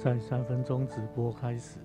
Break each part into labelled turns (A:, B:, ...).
A: 再3分鐘直播開始。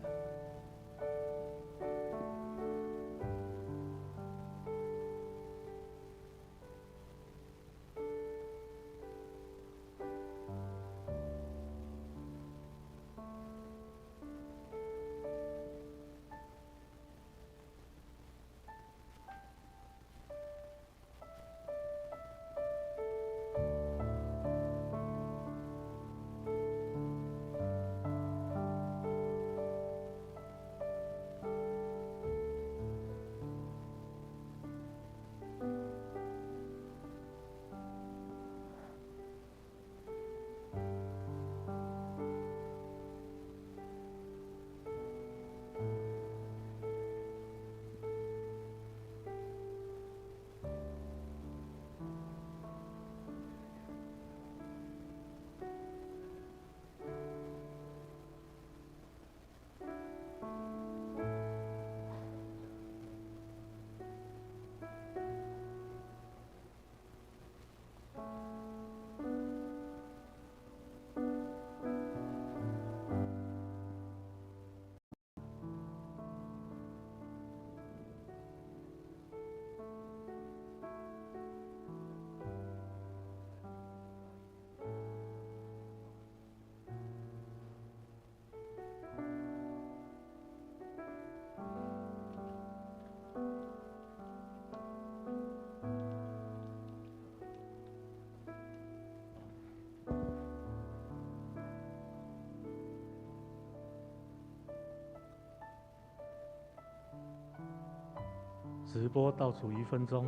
A: 直播倒數1分鐘。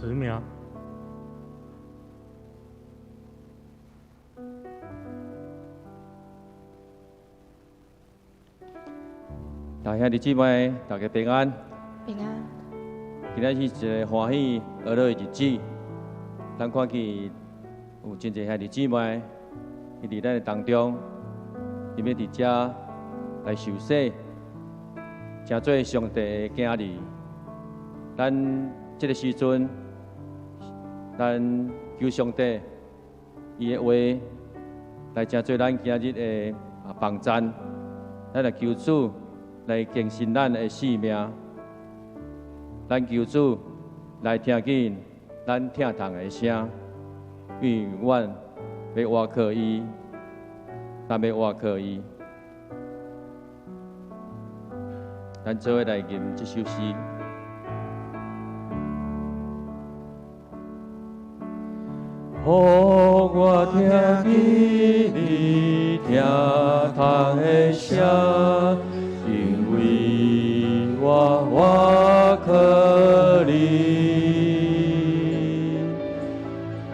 A: 10秒。
B: 大兄弟姊妹，大家平安。
C: 平安。
B: 今仔是一个歡喜樂樂的日子，咱看見有真濟兄弟姊妹，伊佇咱的當中，伊欲佇遮來受洗，成做上帝的囝兒。咱這个時陣，咱求上帝伊的話來成做咱今日的幫贊，咱來求主來更新咱的生命，咱求主來聽見咱疼痛的聲，因為阮欲倚靠伊，咱欲倚靠伊，咱做伙來吟這首詩。予我聽見你疼痛的聲，因為我倚靠你。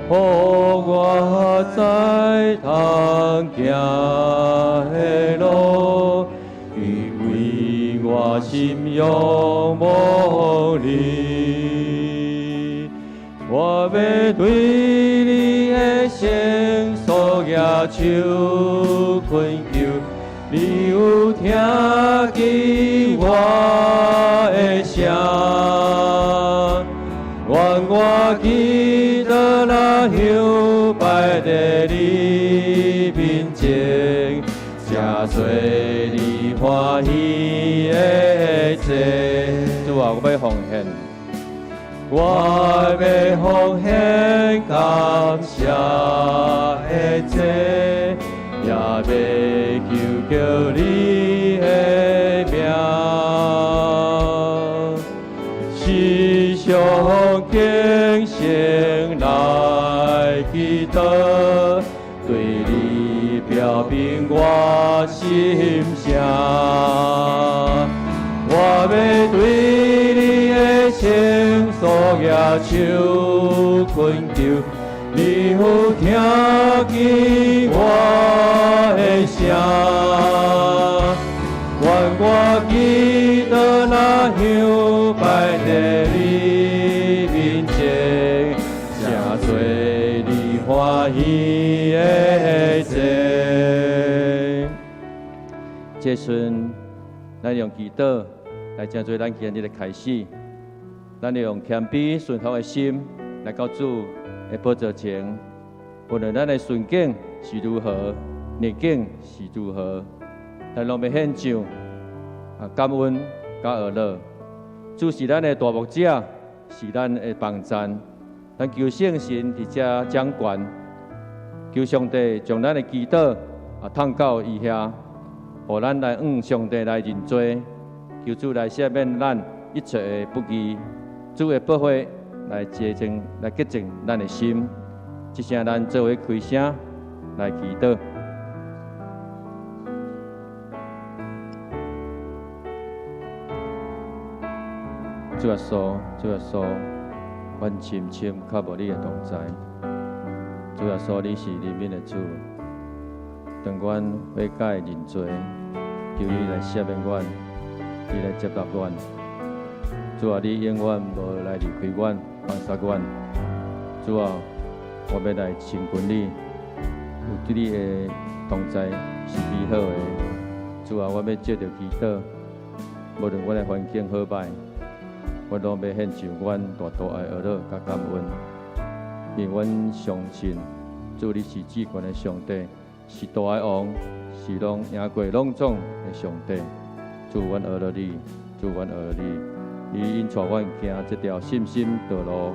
B: 予我知通行的路，因為我心仰望你。我欲對你的聖所舉手懇求，你有聽見我的聲？願我祈禱若香擺佇你面前，成做你歡喜的祭。主啊，我欲奉獻。我欲奉獻感謝的祭，也欲求叫你的名，時常虔誠來祈禱，對你表調平我心聲。我欲對你的聖所舉手懇求，你有聽見我的聲。願我祈禱若香擺佇你面前，成做你歡喜的祭。這時陣，咱用祈禱來成做咱今日的開始。咱用謙卑順服的心來到主的寶座前，無論咱的順境是如何，逆境是如何，咱攏欲獻上感恩佮呵咾。主是咱的大牧者，是咱的幫贊。咱求聖神佇遮掌權，求上帝將咱的祈禱送到伊遐，予咱來向上帝來認罪，求主來赦免咱一切的不義，主的寶血來潔淨、來潔淨咱的心。這聲咱做伙開聲來祈禱。主耶穌，主耶穌，阮深深渴慕你的同在。主耶穌，你是憐憫的主，當阮悔改認罪，求你來赦免阮，你來接納阮。主啊，你永遠無來離開阮，放殺阮。主啊，我欲來親近你，有對你的同在是美好的。主啊，我欲藉著祈禱，無論阮的環境好䆀，我攏欲獻上阮大大的呵咾佮感恩，因為阮相信主你是至懸的上帝，是大的王，是攏贏過攏總的上帝。主，阮呵咾你，主，阮呵咾你，你引帶阮行這條信心道路，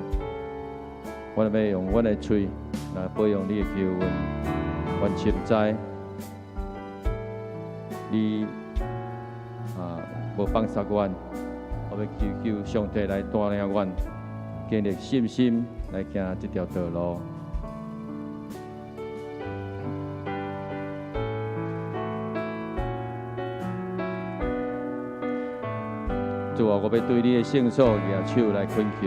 B: 阮欲用阮的喙來保養你的救恩。阮深知你無放殺阮。我欲祈求上帝來帶領阮，建立信心來行這條道路。主啊，我欲對你的聖所舉手來懇求。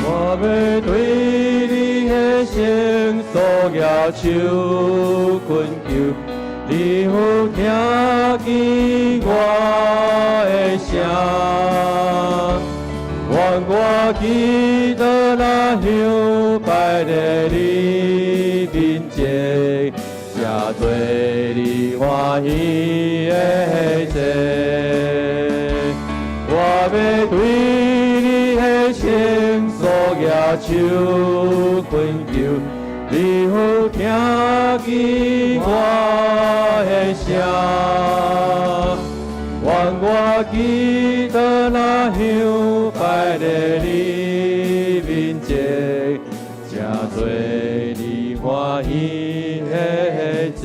B: 我欲對你的聖所舉手懇求，你有聽見我的聲。願我祈禱若香擺佇你面前，成做你歡喜的祭。我欲對你的聖所舉手懇求，你有聽見我的聲。願我祈禱若香擺佇你面前，成做你歡喜的祭。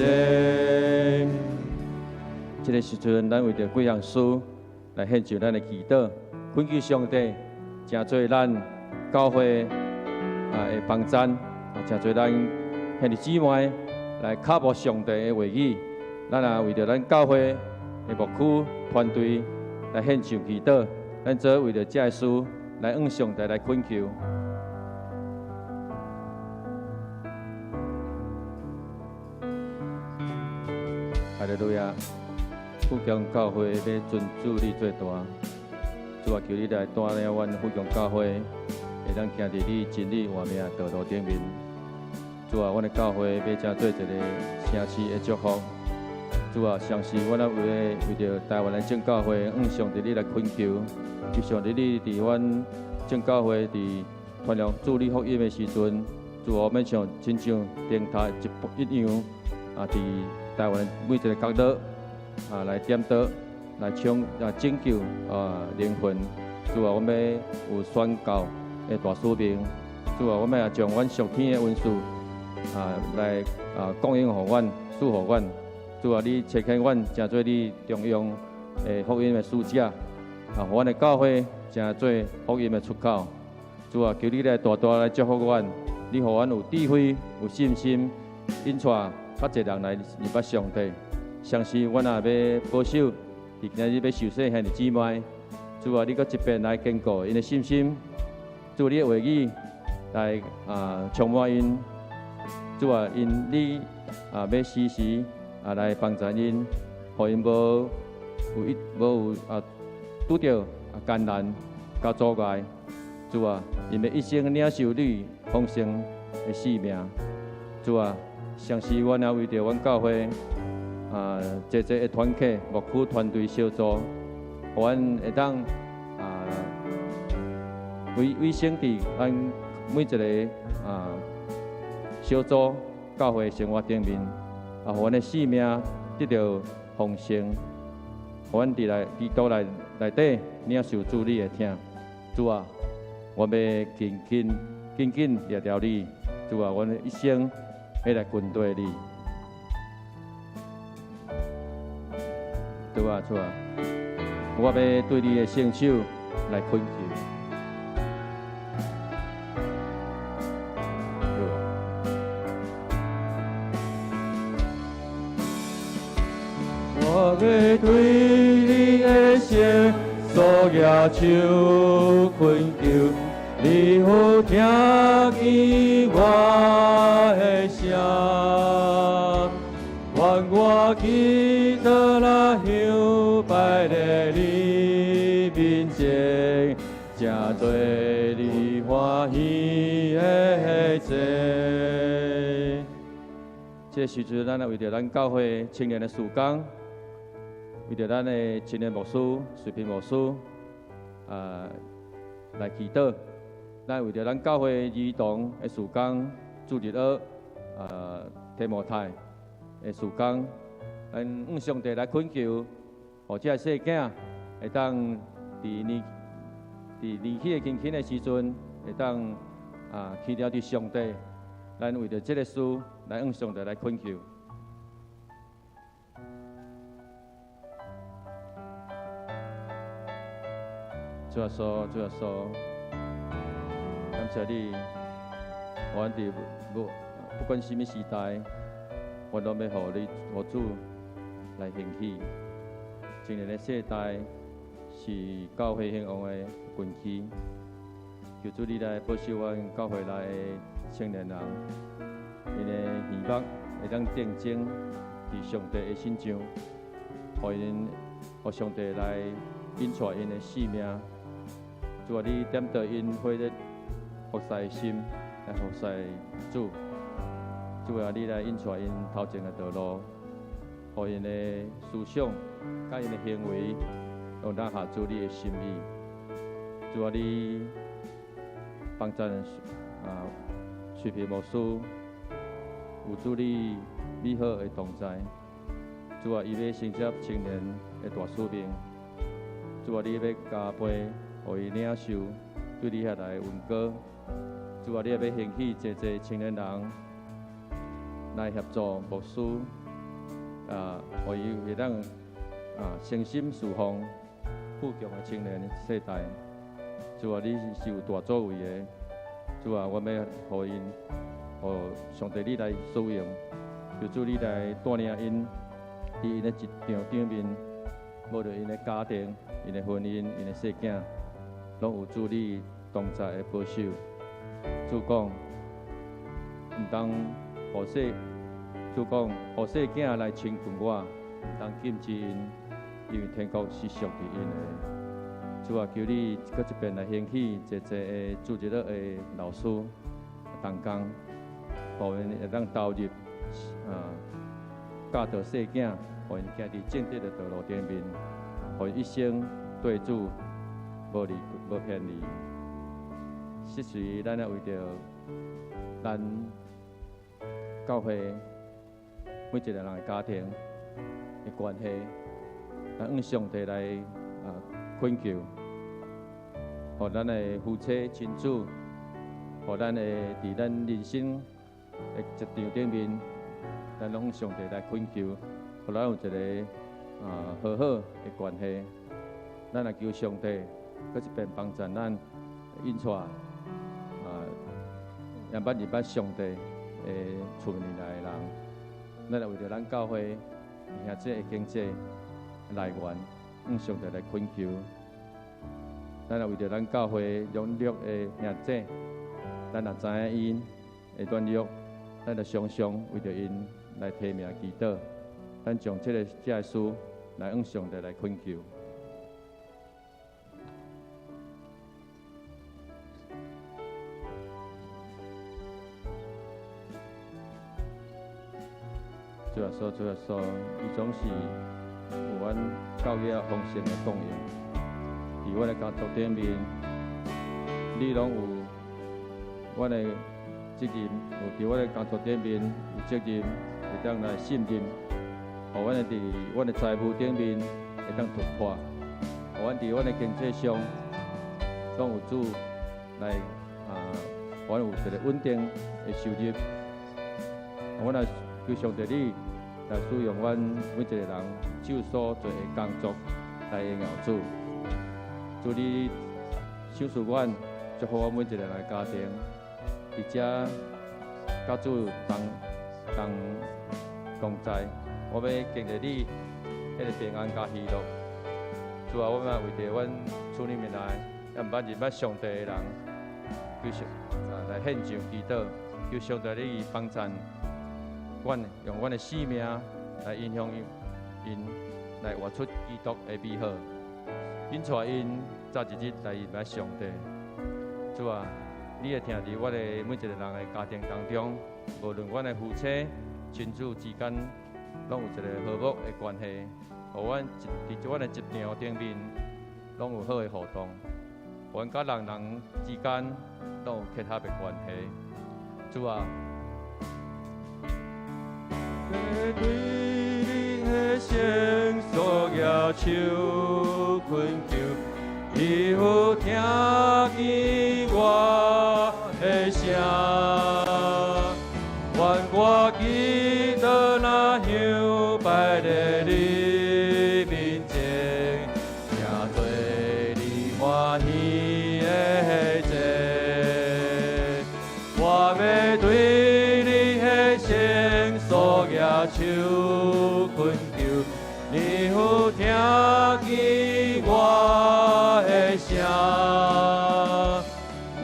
B: 這个時陣，咱為著幾項事來獻上咱的祈禱，懇求上帝，成做咱教會的幫贊，成做咱兄弟姊妹來渴慕上帝的話語。咱也為著咱教會的牧區團隊來獻上祈禱，咱做為著這个事來向上帝來懇求。哈利路亞！富強教會欲尊主你做大，主啊，求你來帶領阮富強教會，會當行佇你真理活命道路頂面。主啊，阮的教會欲成做一個城市的祝福。主啊，相信阮啊為著台灣的眾教會，向上帝你來懇求，求上帝你佇阮眾教會佇傳揚主你福音的時陣，主啊，欲像親像燈塔一樣，佇台灣每一个角落來點燈，來搶拯救靈魂。主啊，阮欲有宣教的大使命。主啊，阮欲將阮屬天的恩賜來供應予阮，賜予阮。主啊，你差遣阮成做你中央的福音的使者，予阮的教會成做福音的出口。主啊，求你來大大來祝福阮，你予阮有智慧、有信心，引帶較濟人來認捌上帝。相信阮也欲保守，佇今仔日欲受洗兄弟姊妹，主啊，你閣一遍來堅固𪜶的信心，主你的話語來充滿𪜶，主啊，因你欲時時來幫助𪜶，予𪜶無有一無有拄著艱難佮阻礙，主啊，𪜶欲一生領受你豐盛的賜命，主啊，相信阮也為著阮教會濟濟的團契、牧區團隊小組，予阮會當委身佇咱每一个小組教會生活頂面，予阮的生命得著豐盛，予阮佇內基督內內底領受主你的疼。主啊，我欲緊緊緊緊掠牢你，主啊，阮一生欲來跟隨你。主啊，主啊，我欲對你的聖手來懇求。我欲對你的聖所舉手懇求，你有聽見我的聲，願我祈禱若香擺佇你面前，成做你歡喜的祭。這時陣，咱來為著咱教會青年的事工，為著咱的青年牧師、水平牧師，來祈禱。咱為著咱教會兒童的事工、主日學、提摩太的事工，咱向上帝來懇求，予這个細囝會當佇年紀輕輕的時陣，會當牽牢佇上帝。咱為著這个事，來向上帝來懇求。主耶穌，主耶穌，感謝你，阮佇無不管啥物時代，阮攏欲予你予主來興起。青年的世代是教會興旺的根基，求主你來保守阮教會內的青年人，𪜶的耳目會當定睛佇上帝的身上，予上帝來引帶𪜶的生命。主啊，你點著𪜶火熱服侍的心來服侍主。主啊，你來引帶𪜶頭前的道路，予𪜶的思想、佮𪜶的行為，攏當合主你的心意。主啊，你幫贊水平牧師，有主你美好的同在。主啊，伊欲承接青年的大使命。主啊，你欲加倍，予伊領受對你遐來的恩膏。主啊，你也欲興起濟濟青年人來協助牧師，予伊會當誠心侍奉富強的青年世代。主啊，你是有大作為的。主啊，我欲予𪜶，予上帝你來使用，求主你來帶領𪜶，佇𪜶的職場頂面，無論𪜶的家庭、𪜶的婚姻、𪜶的細囝，攏有主你同在的保守。主講，毋通予細，主講予細囝來親近我，毋通禁止𪜶，因為天國是屬於𪜶的。主啊，求你閣一遍來興起濟濟的主日學的老師、同工，予𪜶會當投入教導細囝，予𪜶行佇正直的道路頂面，予𪜶一生對主無離無偏離。實時，咱也為著咱教會每一個人的家庭的關係，咱向上帝來懇求，予咱的夫妻親子，予咱的佇咱人生的職場頂面，咱攏向上帝來懇求，予咱有一個和好的關係。咱來求上帝，閣一遍幫助咱引帶，認捌認捌上帝，的厝內的人，咱也為著咱教會兄弟的經濟來源，向上帝來懇求。咱也為著咱教會軟弱的兄弟，咱也知影𪜶的軟弱，咱就常常為著𪜶來提名祈禱。咱將這個事來向上帝來懇求。主耶穌，主耶穌，伊總是有阮教會豐盛的供應。佇阮的家族頂面，你攏有阮的責任，有佇阮的家族頂面有責任，會當來信任，予阮的佇阮的財務頂面會當突破，予阮佇阮的經濟上攏有主來啊，予阮有一个穩定的收入。阮來求上帝你來使用阮每一個人手所做的工作來榮耀主。主你賞賜阮，祝福阮每一個人的家庭，佇遮佮主同同同在。我欲經歷你彼个平安佮喜樂。主啊，我嘛為著阮厝裡面來，也毋捌認捌上帝的人，求上來獻上祈禱，求上帝你幫贊阮，用阮的生命來影響𪜶，來活出基督的美好。引帶𪜶早一日來認捌上帝。主啊，你會疼佇我的每一個人的家庭當中，無論阮的夫妻、親子之間，攏有一個和睦的關係，予阮佇阮的職場頂面，攏有好的互動，予阮佮人人之間攏有契合的關係。主啊，對你的聖所舉手懇求，伊有聽見我的聲，願我祈禱若香擺佇你面前，成做你歡喜的祭。我欲對你的聖所舉手懇求，你有聽見我的聲，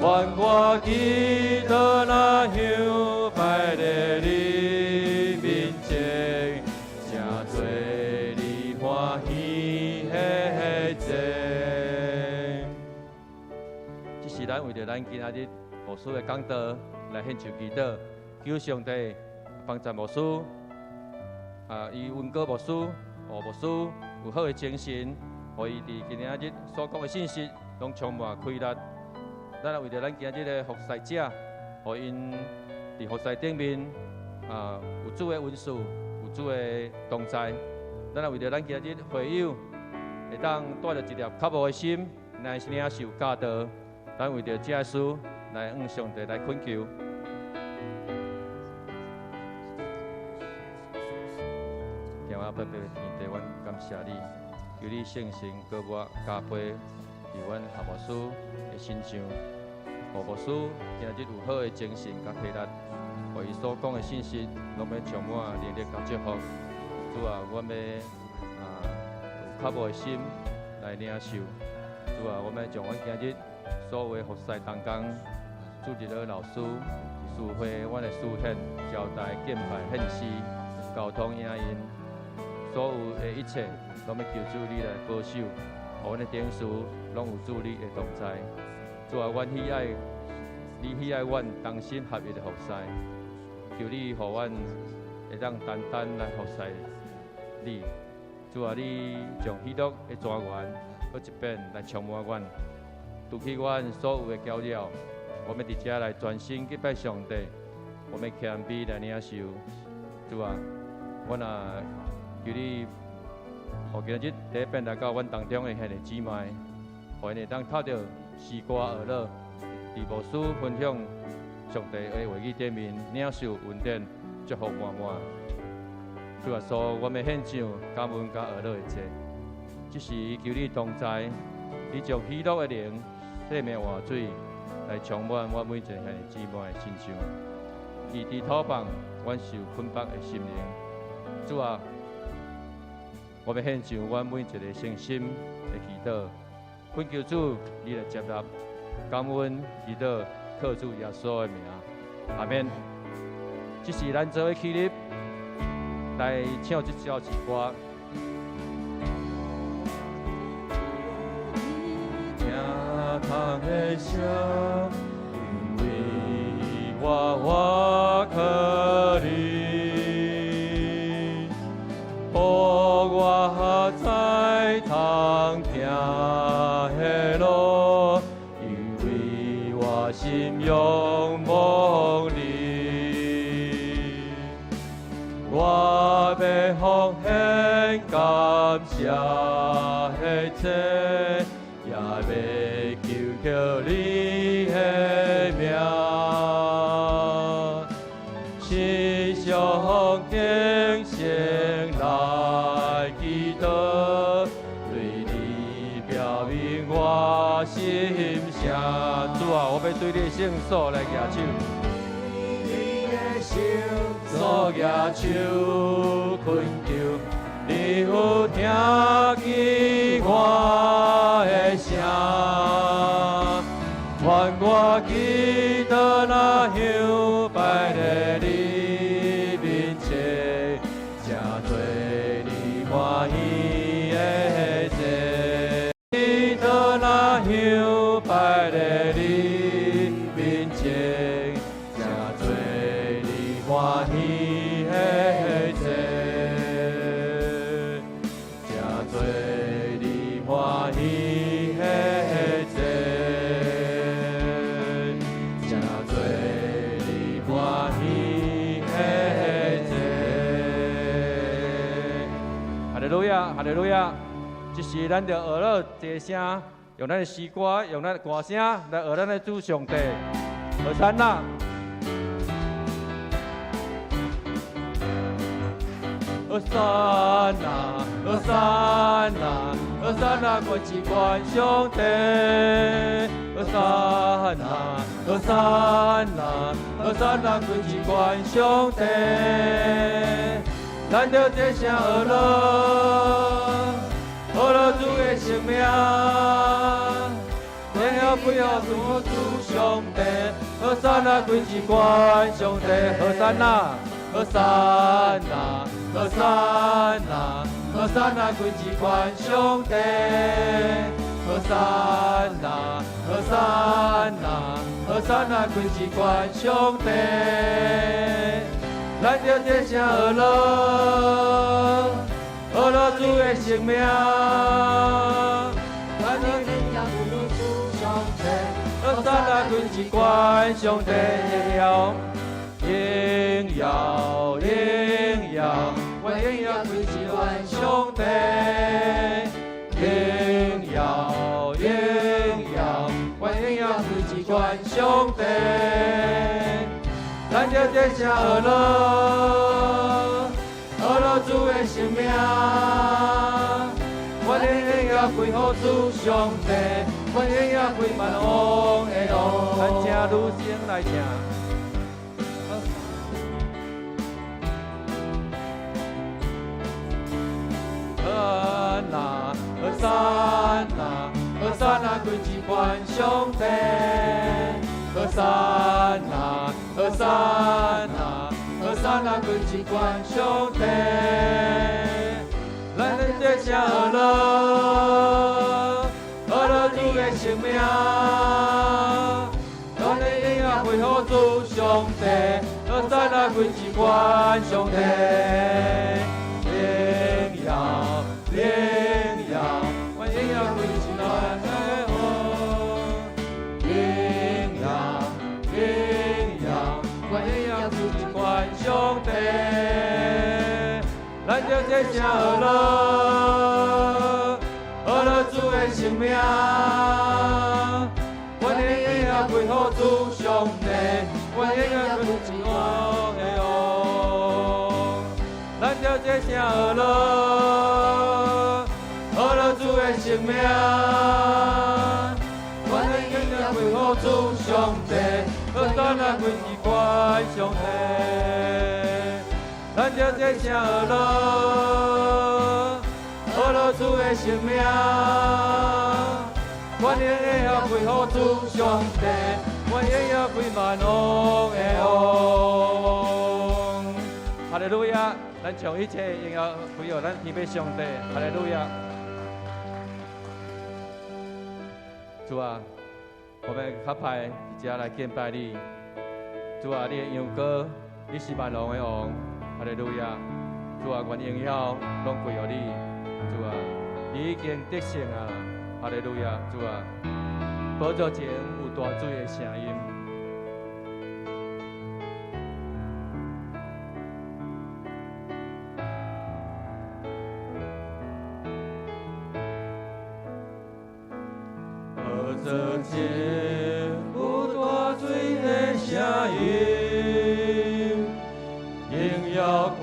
B: 願我祈禱若香擺佇你面前，成做你歡喜的祭。這是咱為著咱今仔日牧師的講道來獻上祈禱，求上帝幫助牧師，啊，伊溫哥牧師、吳牧師有好的精神，予伊佇今仔日所講的信息攏充滿氣力。咱也為著咱今仔日的服侍者，予𪜶佇服侍頂面啊，有主的恩賜，有主的同在。咱也為著咱今仔日會友會當帶著一粒渴慕的心來領受教導，咱為著這事來向上帝來懇求。天父伯伯天父，阮感謝你，求你聖神閣抹加被佇阮夏牧師的身上，予牧師今日有好的精神佮體力，予伊所講的信息攏欲充滿能力佮祝福。主啊，阮欲有渴慕的心來領受。主啊，阮欲將阮今日所有的服侍同工、主日學老師、司會、阮的司獻、招待、敬拜、獻詩、交通、影音，所有的一切，攏欲求主你來保守，予阮的頂事攏有主你的同在。主啊，阮喜愛你，喜愛阮同心合意的服侍，求你予阮會當單單來服侍你。主啊，你將喜樂的泉源，閣一遍來充滿阮，除去阮所有的攪擾，我欲佇遮來專心敬拜上帝，我欲謙卑來領受。主啊，阮也求你，予今日第一遍來到阮當中的兄弟姊妹，予𪜶會當透著詩歌學樂，佇牧師分享上帝的話語頂面領受恩典，祝福滿滿。主耶穌，我欲獻上感恩佮學樂的祭，這時求你同在，你將喜樂的靈、生命活水來充滿我每一個兄弟姊妹的身上。醫治土放阮受捆綁的心靈。主啊，我欲獻上阮每一个誠心的祈禱，懇求主你來接納，感恩祈禱，靠主耶穌的名，阿們。這是咱做伙起立來唱這首詩歌。聽窗的聲，因為我倚靠你，予我再通行的路，因為我心仰望你。我欲奉獻感謝的祭，也欲求告你的名，時常敬虔來祈禱，對你表明我心聲。主啊，我欲對你的聖所來舉手。你的聖所舉手懇求，你有聽見我的聲，願我祈禱若香擺佇你面前，成做你歡喜的祭。祈禱若香擺佇你面前，成做你歡喜的祭，成做你歡喜的祭，成做你歡喜的祭。哈利路亞，哈利路亞！這是咱著學了齊聲，用咱的詩歌，用咱的歌聲來學咱的主上帝。和散那。和散那，和散那，和散那，歸至關上帝。和散那，和散那，和散那，歸至關上帝。咱著齊聲學了，學了主的聖名，榮耀歸予主上帝。和散那，歸至關上帝。和散那，和散那，和散那，和散那，歸至關上帝。和散那，和散那，和散那，歸至關上帝。咱著齊聲學了，學了主的聖名。咱著齊聲主上帝，和散那，歸至關上帝。榮耀，榮耀，榮耀，願榮耀歸至關上帝。榮耀，榮耀，願榮耀歸至關上帝。咱著齊聲學了，學了主的聖名，願榮耀歸予主上帝，願榮耀歸萬王的王。咱請女生來唱。和那，和散那，和散那，歸至關上帝。和散那，和散那，和散那，歸至關上帝。咱齊聲學了，學了主的聖名，願榮耀歸予主上帝，和散那，歸至關上帝。榮耀，榮耀，願榮耀歸至關的王。榮耀，榮耀，願榮耀歸至關上帝。咱著齊聲學了，學了主的聖名，願榮耀歸予主上帝，願榮耀歸至王的王。咱著齊聲學了，學了主的聖名，願榮耀歸予主上帝，何山啊归是关上帝，咱就这声学乐，学乐主的圣名，愿荣耀归予主上帝，愿荣耀归万王的王。哈利路亚！咱將一切榮耀歸予咱天父上帝。哈利路亞！主啊，我們較歹佇遮來敬拜你。主啊，你的羊羔，你是萬王的王。哈利路亞！主啊，願榮耀攏歸予你。主啊，你已經得勝啊！哈利路亞！主啊，寶座前有大水的聲音。寶座前有大水的聲音，榮耀權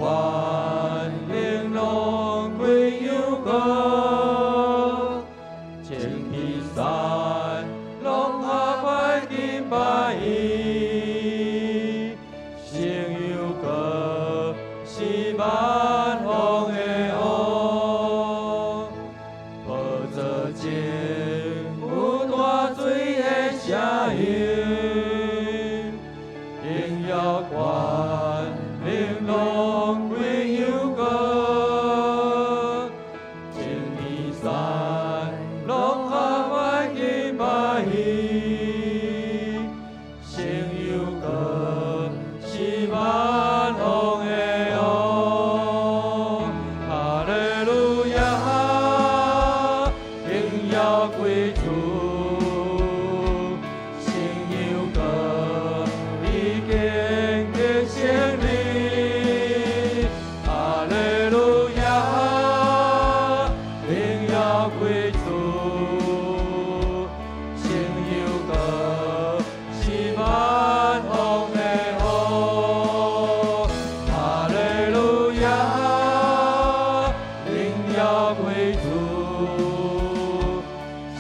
B: 能攏歸羊羔，眾天山攏下拜敬拜伊，聖羊羔是萬王的王，寶座前有大水的聲音，榮耀權能攏歸羊羔，眾天山攏下拜敬拜伊，聖羊羔是萬王的王，哈利路亞，榮耀歸主，聖羊羔已經得勝利，哈利路亞，榮耀歸主，聖羊羔是萬王的王，哈利路亞，榮耀歸主，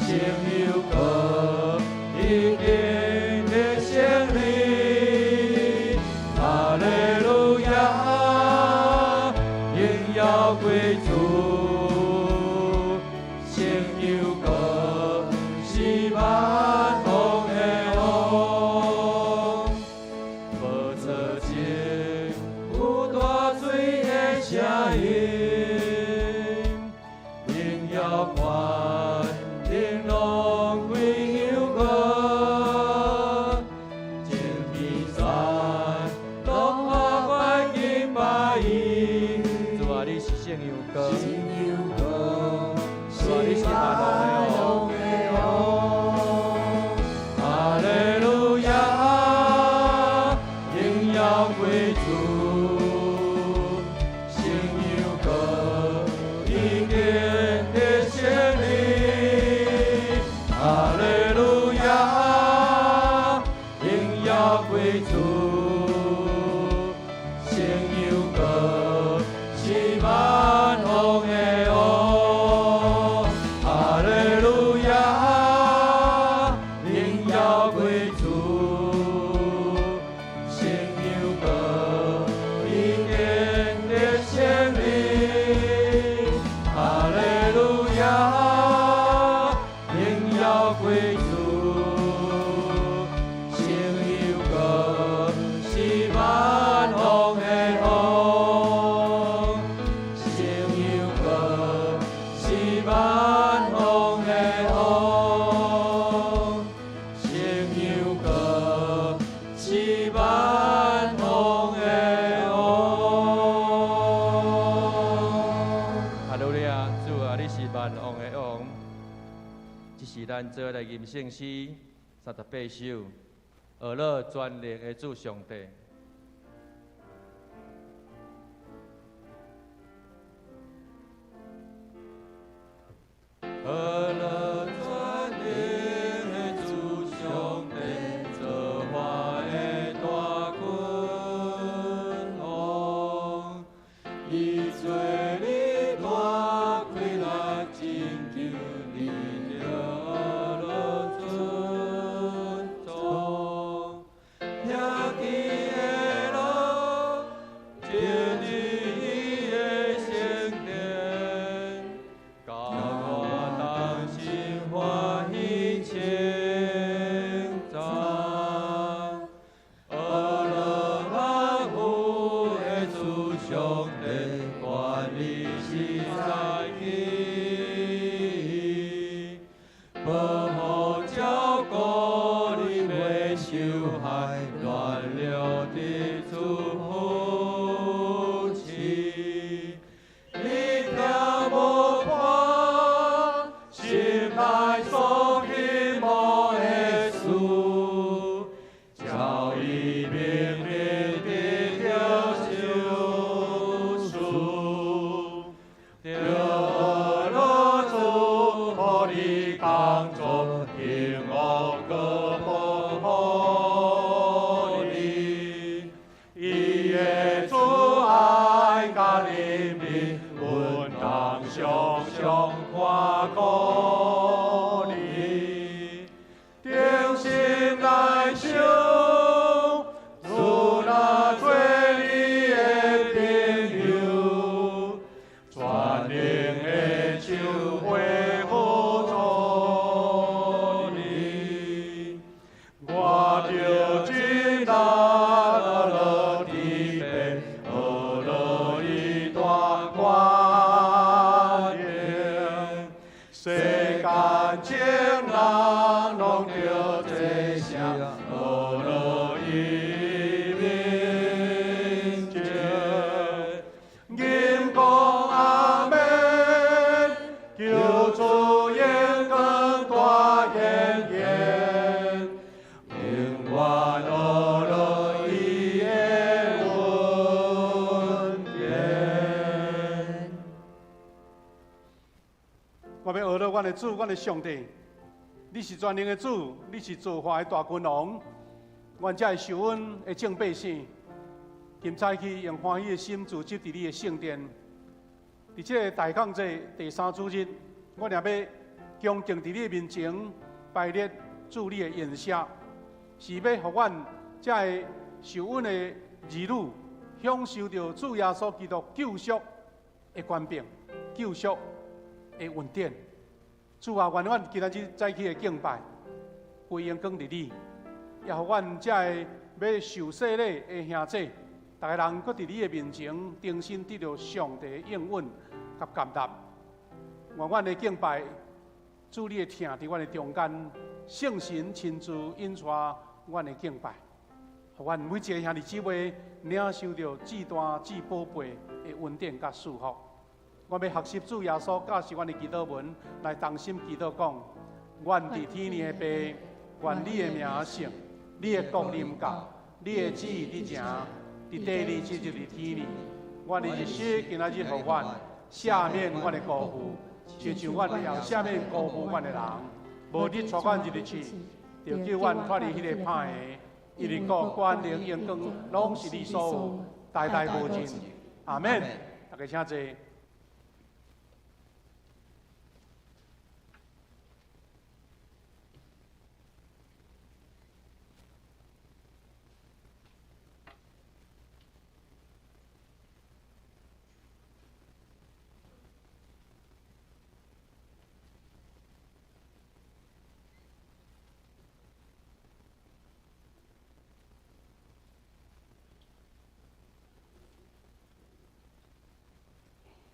B: 聖羊羔已經得勝利，哈利路亞，榮耀歸主，聖羊羔是萬王的王，寶座前有大水的聲音，榮耀權能攏歸羊羔，眾天山攏下拜敬拜伊。主啊，你是聖羊羔，主啊，你是萬王的王。哈利路亞，榮耀歸主，聖羊羔已經得勝利。哈利路亞，榮耀歸主，聖羊羔是萬王的王。哈利路亞，榮耀歸主，聖羊羔已經得勝利。哈利路亞，榮耀歸主，聖羊羔是萬王的王，聖羊羔是萬王的王，聖羊羔是萬王的王。哈利路亞，主啊，你是萬王的王，這是咱做來吟聖詩38首，學樂全能的主上帝。學樂全能的主上帝，造化的大君王，伊做你大氣力拯救你得樂尊崇，了的主扶持，你听无看，心内所希望的事，照伊明明得著救赎，著乐主予你工作，幸福閣保護你，伊的慈愛佮憐憫，阮當常常看顧你，定心來想，主若做你的朋友，全能的手會輔助你，我著盡力樂地變，學樂伊大權能，世間眾人攏著齊聲學樂伊名前，吟講阿們，求主榮光大顯現，永遠學樂伊的恩典。
C: 我欲學樂阮的主，阮的上帝，你是全能的主，你是造化的大君王。願這个受恩的眾百姓，今早起用歡喜的心聚集佇你的聖殿。佇這个大降節第三主日，我也欲恭敬佇你的面前擺列主你的筵席，是欲予阮這个受恩的兒女享受著主耶穌基督救贖的權柄、救贖的恩典。主啊，願阮今仔日早起的敬拜歸榮光佇你，也予阮這个欲受洗禮的兄弟，逐个人閣佇你的面前重新得著上帝的應允佮建立。願阮的敬拜，主你的疼佇阮的中間，聖神親自引帶阮的敬拜，予阮每一个兄弟姊妹領受著至大至寶貝的恩典佮祝福。我欲學習主耶穌教示阮的祈禱文，來同心祈禱講：阮佇天裡的父，願你的名聖，你的國臨到，你的旨意佇成，佇地裡親像佇天裡。阮的日食今仔日予阮，赦免阮的辜負，親像阮也赦免辜負阮的人。無你帶阮入去試，著救阮脫離彼个歹的。因為國權能榮光攏是你所有，代代無盡。阿們。大家請坐。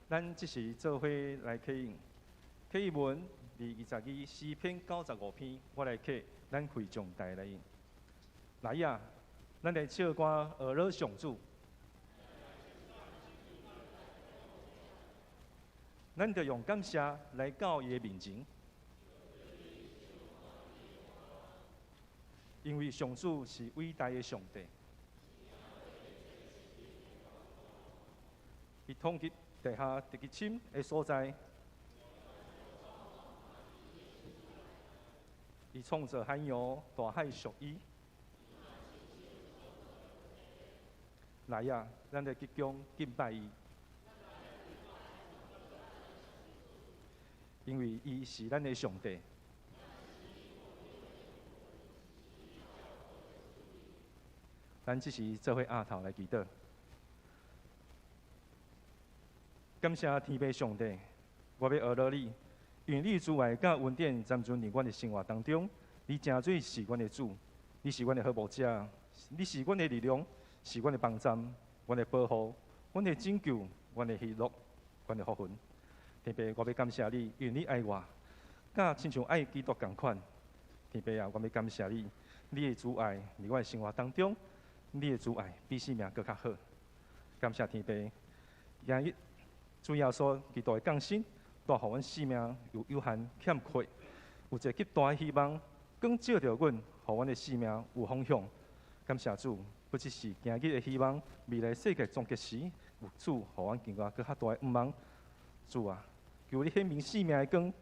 D: 咱這時做伙來啟用，啟文22詩篇95篇，我來啟，咱會眾大家來應。來啊，咱來唱歌學樂上主。咱著用感謝來到伊的面前，因為上主是偉大的上帝，伊統治地下極深的所在，伊創造海洋，大海屬伊。來啊，咱來鞠躬敬拜伊，因為伊是咱的上帝。咱這時做伙阿頭來祈禱。感謝天父上帝，我欲學樂你，因為你慈愛佮恩典暫存佇阮的生活當中。你誠做是阮的主，你是阮的好牧者，你是阮的力量，是阮的幫贊，阮的保護，阮的拯救，阮的喜樂，阮的福分。天父，我欲感謝你，因為你愛我，佮親像愛基督仝款。天父啊，我欲感謝你，你的慈愛佇我的生活當中，你的慈爱比生命阁较好。感谢天父，今日主耶稣基督的降生，带予阮生命有有限欠缺，有一个极大的希望，光照著阮，予阮的生命有方向。感谢主，不只是今日的希望，未来世界终结时，有主予阮更加阁较大的盼望。主啊，求你显明生命的光，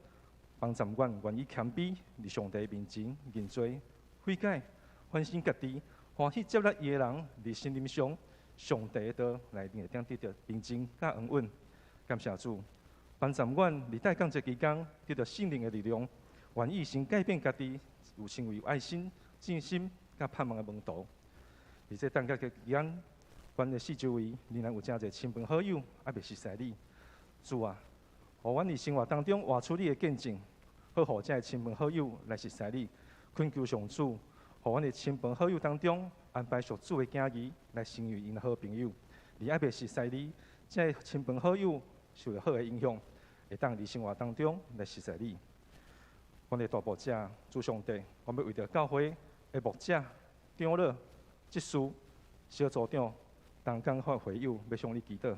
D: 帮助阮愿意谦卑，伫上帝面前认罪悔改，反省家己，欢喜接纳伊的人，伫心灵上，上帝的道内面会当得著平静佮安稳。感谢主，帮助阮伫待降节期间得著圣灵的力量，愿意先改变家己，有成为有爱心、信心佮盼望的门徒。伫这诞节期间，阮的四周围仍然有诚济亲朋好友犹未熟似你。主啊，予阮伫生活当中活出你的见证，好予这个亲朋好友来熟似你。恳求上主，予阮的亲朋好友当中安排属主的囝儿来成为𪜶的好朋友。而犹未熟似你，这个亲朋好友受著好的影响，会当伫生活当中来熟似你。阮的大牧者主上帝，阮欲为著教会的牧者、长老、执事、小组长、同工和会友，欲向你祈祷，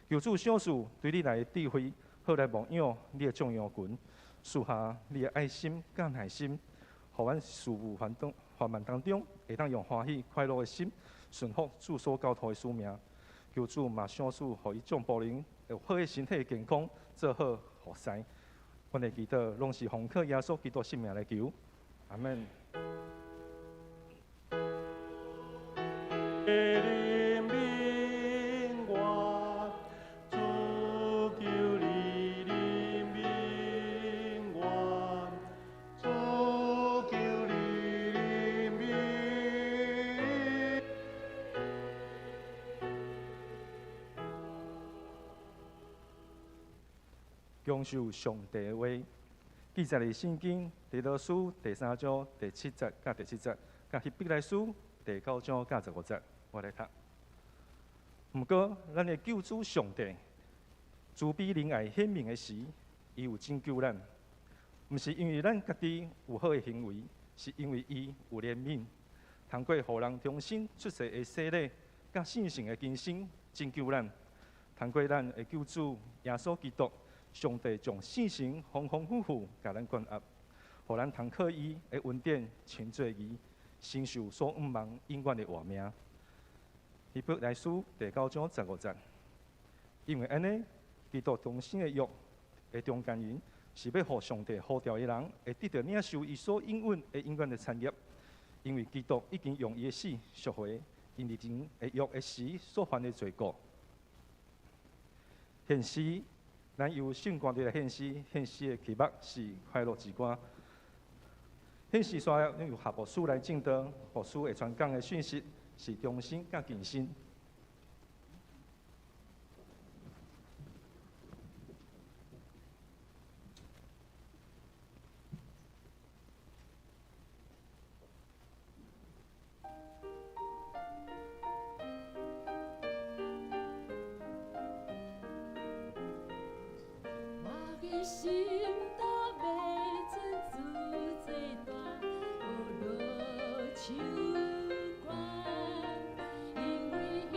D: 求主赏赐对你来的智慧，好来牧养你的众羊群，赐下你的爱心佮耐心，予阮事务繁中繁忙当中，会当用欢喜快乐的心，顺服主所交托的使命。求主嘛赏赐，予伊众仆人有好的身体健康，做好服侍。阮的祈祷拢是奉靠耶稣基督圣名来求，阿门。
C: 怜悯我，主求你怜悯我，主求你怜悯。
D: 享受上帝的话，记载伫圣经提多书第三章第七节佮第七节，佮希伯来书第九章佮十五节，我来读。毋过，咱的救主上帝慈悲仁爱显明的时，伊有拯救咱，毋是因为咱家己有好的行为，是因为伊有怜悯，通过予人重新出世的洗礼，佮圣神的更新拯救咱，通过咱的救主耶稣基督。上帝将圣神丰丰富富共咱灌压，予咱通靠伊的恩典，称做义，承受所向望永远的活命。希伯来书第九章十五节，因为按呢，基督重生的约的中间人，是欲予上帝呼召的人，会得著领受伊所应允的永远的产业。因为基督已经用伊的死赎回𪜶伫前的约的时所犯的罪过。献诗，咱由圣歌来献诗，献诗的曲目是快乐之歌。献诗煞由夏牧师来证道，牧师会传讲的讯息是忠心佮虔心。
E: 我的心都袂准主做大，学落手悬，因为伊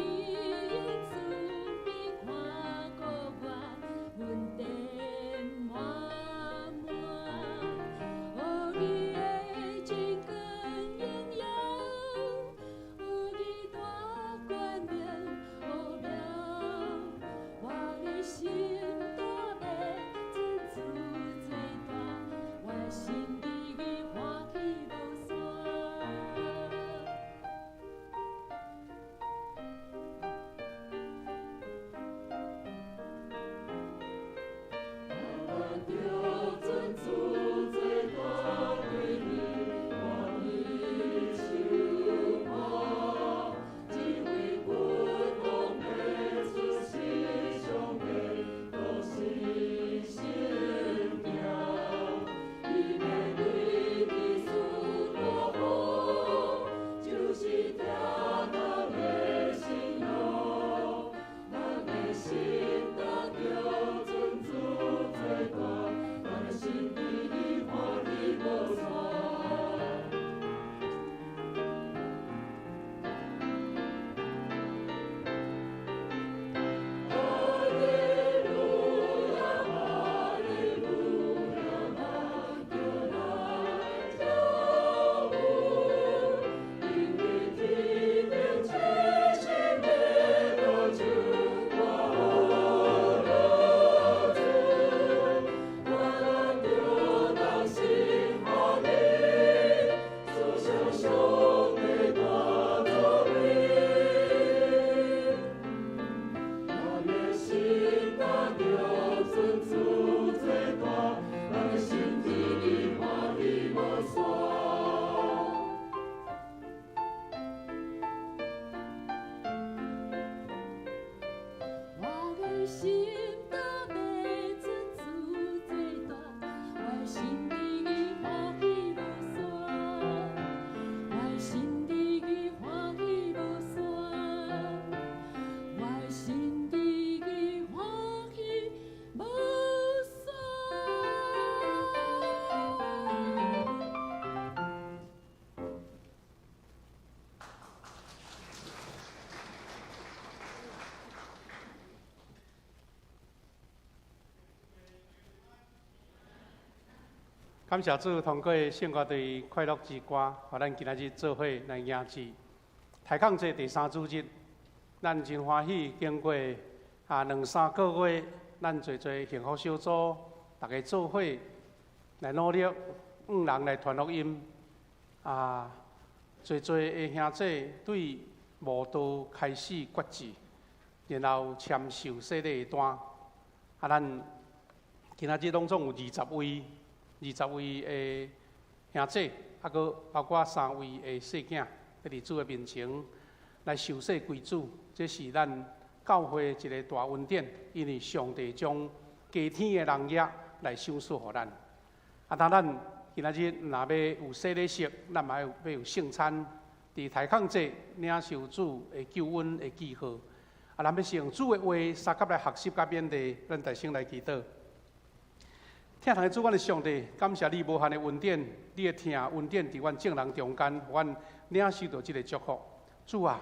C: 感謝主，通過聖樂隊快樂之歌，予咱今仔日做伙來迎接抬槓節第三主日。咱真歡喜，經過兩三個月，咱濟濟幸福小組，大家做伙來努力，向人來傳福音。濟濟的兄弟對慕道開始決志，然後簽受洗禮的單。咱今仔日攏總有二十位。20位的兄弟，閣包括三位的細囝，欲佇主的面前來受洗歸主，這是咱教會一個大恩典，因為上帝將加添的仁額來賞賜予咱。當咱今仔日若欲有洗禮式，咱嘛欲有聖餐，佇抬槓節領受主的救恩的記號。咱欲用主的話相佮來學習佮勉勵，咱大聲來祈禱。疼痛的主，阮的上帝，感謝你無限的恩典，你的疼恩典佇阮眾人中間，予阮領受著這个祝福。主啊，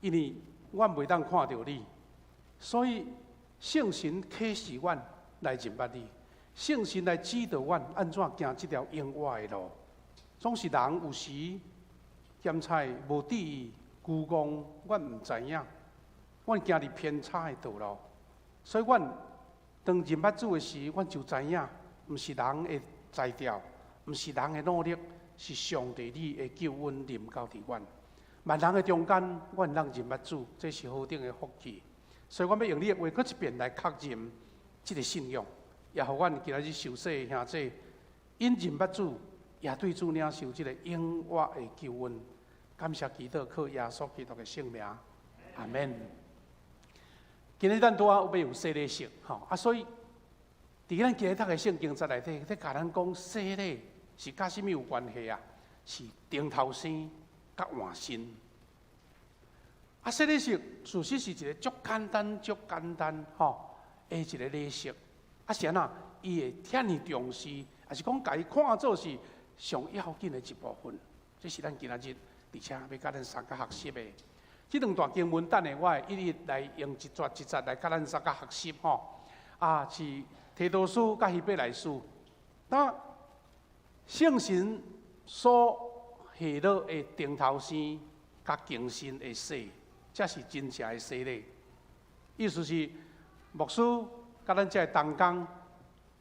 C: 因為阮袂當看著你，所以聖神啟示阮來認捌你，聖神來指導阮按怎行這條永活的路。總是人有時檢採無注意，愚戇，阮毋知影，阮行佇偏差的道路，所以阮當認捌主的時，阮就知影。毋是人的才調，毋是人的努力，是上帝你的救恩臨到佇阮。萬人的中間，阮通認捌主，這是何等的福氣。所以，阮欲用你的話，閣一遍來確認這个信仰，也予阮今仔日受洗的兄弟，𪜶認捌主，也對主領受這个永活的救恩。感謝祈禱，靠耶穌基督的聖名，阿門。今日咱拄仔欲有洗禮式，吼所以。佇咱今日讀的聖經節內底，咧共咱講洗禮是佮啥物有關係啊？是重頭生佮換新。洗禮式事實是一个足簡單、足簡單吼的一个禮式。是按怎？伊會遐爾重視，抑是講共伊看做是上要緊的一部分。這是咱今仔日佇遮欲佮咱相佮學習的。這兩段經文，等下我會一一來用一節一節來佮咱相佮學習吼。是。提多書佮希伯來書，當聖神所下落的重頭生佮更新的洗，才是真正的洗禮。意思是牧師佮咱這个同工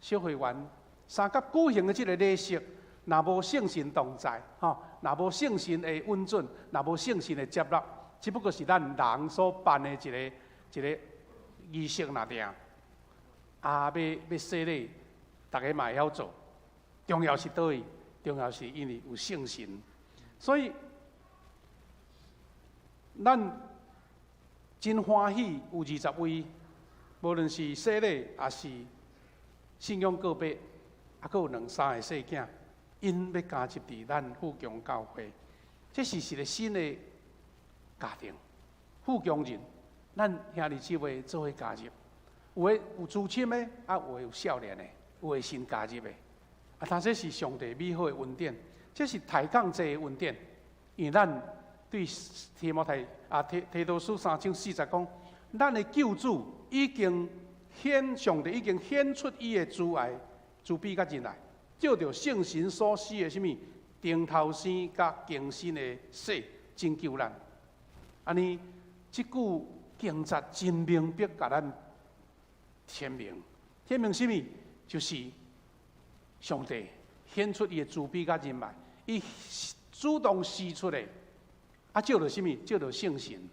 C: 小會員相佮舉行的這个禮式，若無聖神同在，吼，若無聖神的允准，若無聖神的接納，只不過是咱人所辦的一个一个儀式爾爾。欲洗禮，逐个嘛會曉做。重要是佗位？重要是因為有聖神，所以咱真歡喜有20位，無論是洗禮，抑是信仰告白，閣有兩三个細囝，𪜶欲加入佇咱富強教會，這是一个新的家庭。富強人，咱兄弟姊妹做伙加入。有的有資深的，有的有少年的，有的新加入的。但這是上帝美好的恩典，這是抬槓節的恩典。因為咱對提摩太提提多書3章4節講，咱的救主已經顯，上帝已經顯出伊的慈愛、慈悲佮仁愛，藉著聖神所施的啥物重頭生佮更新的洗，拯救咱。按呢，這句經節真明白，共咱顯明，顯明啥物？就是上帝顯出伊的慈悲佮仁愛，伊主動施出的，藉著啥物？藉著聖神，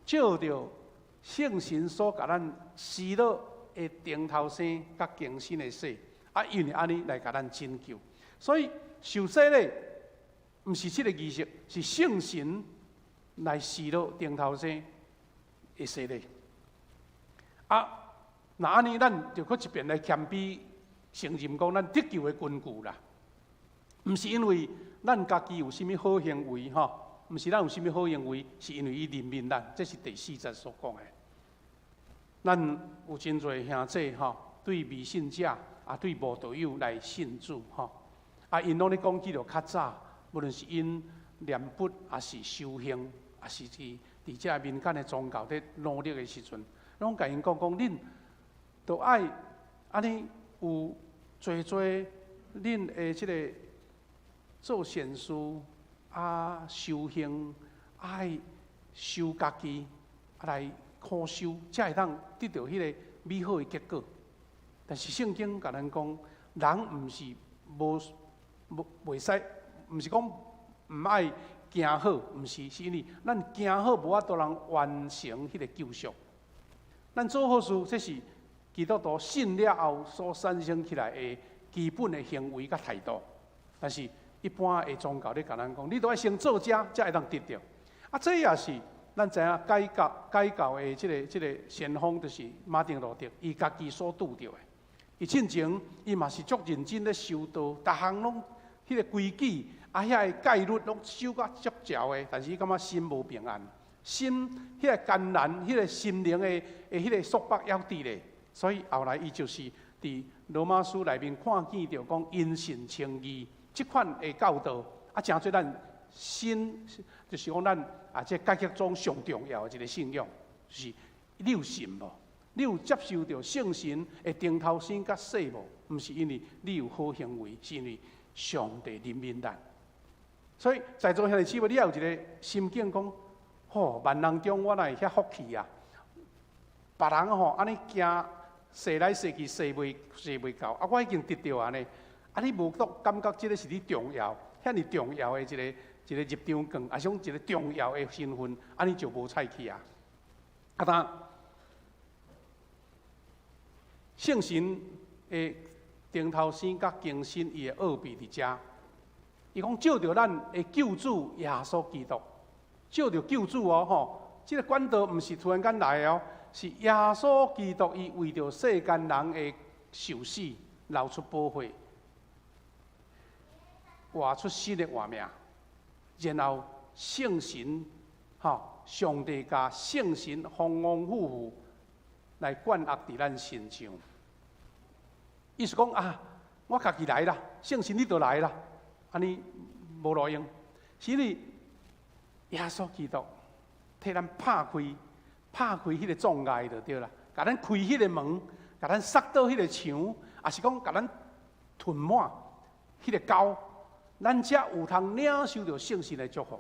C: 藉著聖神所共咱施落的重頭生佮更新的洗，因為按呢來共咱拯救。所以受洗禮，毋是這个儀式，是聖神來施落重頭生的洗禮。若按呢，咱就閣一遍來謙卑承認講，咱得救的根據啦，毋是因為咱家己有啥物好行為吼，毋是咱有啥物好行為，是因為伊憐憫咱，這是第四節所講的。咱有真濟兄弟吼，對未信者對無道友來信主吼，𪜶攏咧講起著較早，無論是𪜶念佛，抑是修行，抑是佇這民間的宗教咧努力的時陣，攏共𪜶講講，恁著愛按呢有濟濟恁的這个做善事啊，修行愛修家己，啊來苦修，才會當得著彼个美好的結果。但是聖經共咱講，人毋是無無袂使，毋是講毋愛行好，毋是，是因為咱行好無法度通完成彼个救贖。咱做好事，這是基督徒信了後所產生起來的基本的行為佮態度。但是，一般的宗教咧共咱講，你都愛先做這，才會當得著。啊，這也是咱知影改教的這個先鋒，就是馬丁路德，伊家己所拄著的。伊進前伊嘛是足認真咧修道，逐項攏彼个規矩啊，遐个戒律攏守甲足牢的，但是伊感覺心無平安，心彼个艱難，彼个心靈的彼个束縛猶佇咧，所以後來伊就是佇羅馬書內面看見著講因信稱義這款的教導，啊，成做咱新，就是講咱啊，這改革宗上重要的一个信仰，就是你有信無？你有接受著聖神的重頭生佮洗無？毋是因為你有好行為，是因為上帝憐憫咱。所以在座兄弟姊妹，你也有一个心境講：吼，萬人中我哪會遐福氣啊？別人吼按呢行，踅來踅去，踅袂到，啊，我已經得著按呢。啊，你無都感覺這个是你重要，遐爾重要的一個入場券，抑是講一个重要的身份，按呢就無彩去啊。啊，當聖神的重頭生佮更新伊的奧秘佇遮，伊講藉著咱的救主耶穌基督，藉著救主哦吼，這个管道毋是突然間來的哦，是耶穌基督伊為著世間人的受死，流出寶血，活出新的活命，然後聖神吼，上帝共聖神豐豐富富來灌壓佇咱身上。意思講啊，我家己來啦，聖神你就來啦，按呢無路用，是因為耶穌基督替咱拍開彼个障礙就對啦，共咱開彼个門，共咱塞倒彼个牆，抑是講共咱吞滿彼个溝，咱才有通領受著聖神的祝福。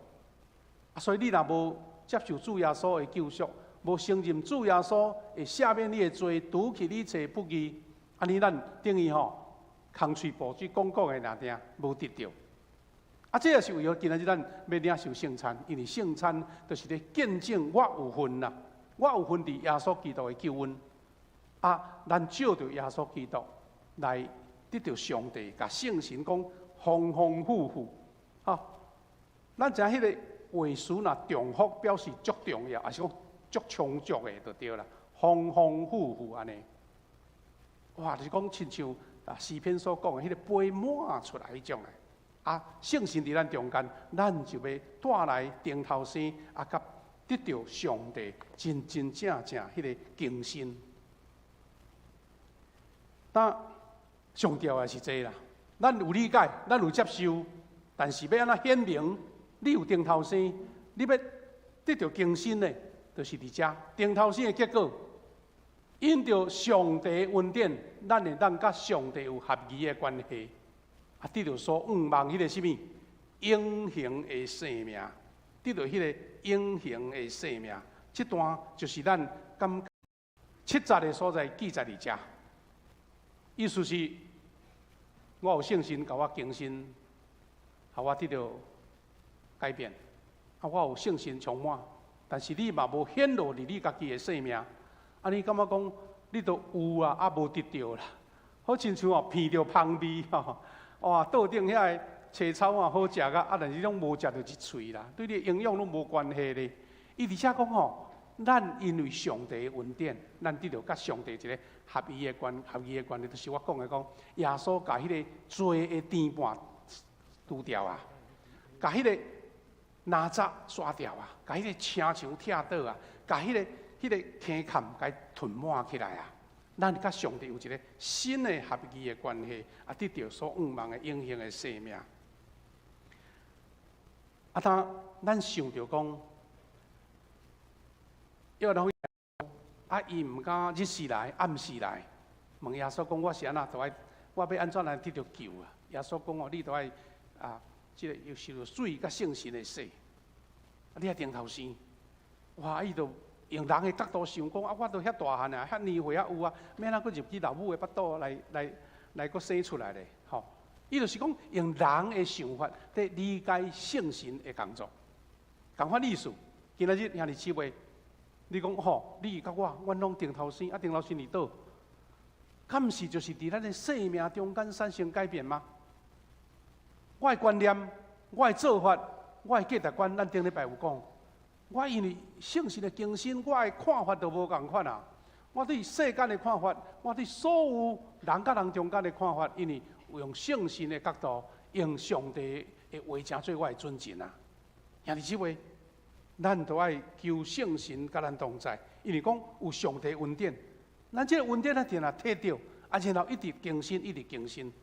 C: 啊，所以你若無接受主耶穌的救贖，無承認主耶穌會赦免你的罪，除去你一切不義，按呢咱等於吼空喙哺水講講的爾爾，無得著。啊，這也是為何今仔日咱欲領受聖餐，因為聖餐就是咧見證我有份啦，我有份佇耶穌基督的救恩。啊，咱藉著耶穌基督來得著上帝，共聖神講豐豐富富。吼，咱知影彼個話詞若重複，表示足重要，抑是講足充足的就對啦。豐豐富富按呢。哇，就是講親像啊詩篇所講的彼个杯滿出來彼種的。啊，聖神佇咱中間，咱就欲帶來重頭生，啊，佮得著上帝真真正正彼个更新。但上重要的是這啦，咱有理解，咱有接受，但是欲按怎顯明？你有重頭生，你欲得著更新的，就是佇遮重頭生的結果。因著上帝恩典，咱會當佮上帝有合宜的關係，啊，得著所向望彼个啥物永恆的生命，得著彼个永恆的生命。這段就是咱感七節的所在記載佇遮。意思是，我有聖神共我更新，予我得著改變。啊，我有聖神充滿，但是你嘛無顯露佇你家己的生命。啊，你感覺講你都有啊，啊無得著啦，好親像哦，鼻著芳味吼，哇，桌頂遐个青草啊，好食甲，啊，但是攏無食著一喙啦，對你營養攏無關係咧。伊佇遮講吼，咱因為上帝的恩典，咱得著佮上帝一个合宜的關係，就是我講的講，耶穌共彼个罪的甜絆除掉啊，共彼个垃圾刷掉啊，共彼个城牆拆倒啊，共彼个坑坎共吞滿起來啊！咱佮上帝有一个新的合宜的關係，啊，得著所向望的永恆的生命。啊，當咱想著講，約翰啊，伊毋敢日時來，暗時來，問耶穌講：我是按怎，就愛我欲按怎來得著救啊？耶穌講哦，你著愛啊，這个又受著水佮聖神的洗，啊，你愛重頭生。哇！伊就用人的角度想講啊，我都遐大漢啊，遐年歲仔有啊，欲按怎閣入去老母的腹肚來來來閣生出來咧？吼！伊就是講用人的想法佇理解聖神的工作，仝款意思。今仔日兄弟姊妹，你講吼，你佮我，阮攏重頭生，啊，重頭生佇佗？敢毋是就是佇咱的生命中間產生改變嗎？我的觀念、我的做法、我的價值觀，咱頂禮拜有講。我因為聖神的更新，我的看法都無仝款啊！我對世間的看法，我對所有人佮人中間的看法，因為用聖神的角度，用上帝的話成做我的準繩啊！兄弟姊妹，咱都愛求聖神佮咱同在，因為講有上帝恩典，咱這个恩典咱定定提著，啊，然後一直更新，一直更新。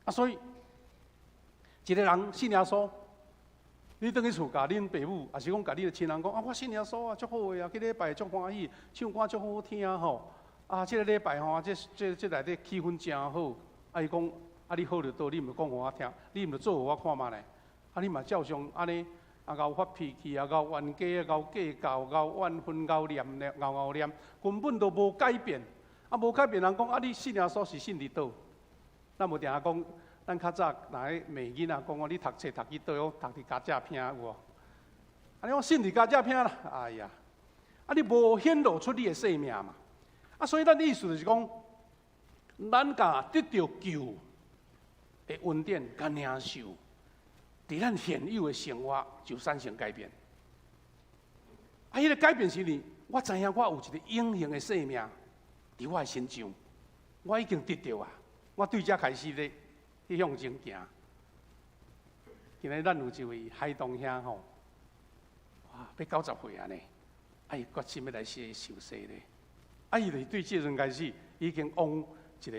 C: 啊，所以一个人信耶穌，你轉去厝共恁爸母，抑是講共你的親人講啊，我信耶穌啊，足好的啊，去禮拜足歡喜，唱歌足好聽吼。啊，這个禮拜吼，這這這內底氣氛誠好。啊，伊講啊，你好佇佗，你毋著講予我聽，你毋著做予我看覓咧？啊，你嘛照常按呢，啊，𠢕發脾氣啊，𠢕冤家啊，𠢕計較，𠢕怨恨，𠢕念念，𠢕𠢕念，根本都無改變。啊，無改變，人講啊，你信耶穌是信佇佗？咱無定定講，咱較早若咧罵囡仔講哦，你讀冊讀去佗，讀佇甘蔗坪有無？啊，你講信佇甘蔗坪啦，哎呀，啊，你無顯露出你的生命嘛？啊，所以咱意思就是講，咱共得著救的恩典佮領受，佇咱現有的生活就產生改變。啊，彼个改變是呢，我知影我有一個永恆的生命佇我的身上，我已經得著啊！我對這開始咧去向前行。今日咱有一位海東兄吼，哇，欲90歲啊呢，啊，伊決心欲來洗受洗咧。啊，伊就是對這陣開始已經往一個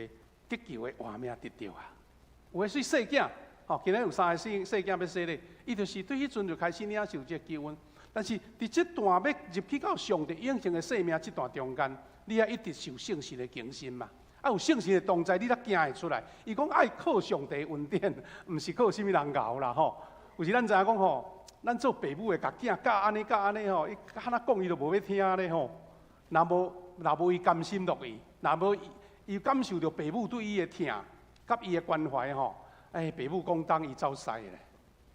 C: 得救的活命得著啊。有的是細囝，吼，今日有三個細細囝欲洗禮，伊就是對彼陣就開始領受這個救恩。但是佇這段欲入去到上帝永恆的生命這段中間，你愛一直受聖神的更新嘛。啊，有聖神的同在，你才行會出來。伊講愛靠上帝恩典，毋是靠啥物人𠢕啦吼。有時咱知影講吼，咱做爸母的，共囝教按呢教按呢吼，伊按怎講伊都無欲聽咧吼。若無若無伊甘心樂意，若無伊感受著爸母對伊的疼，佮伊的關懷吼，哎，爸母講東伊走西咧，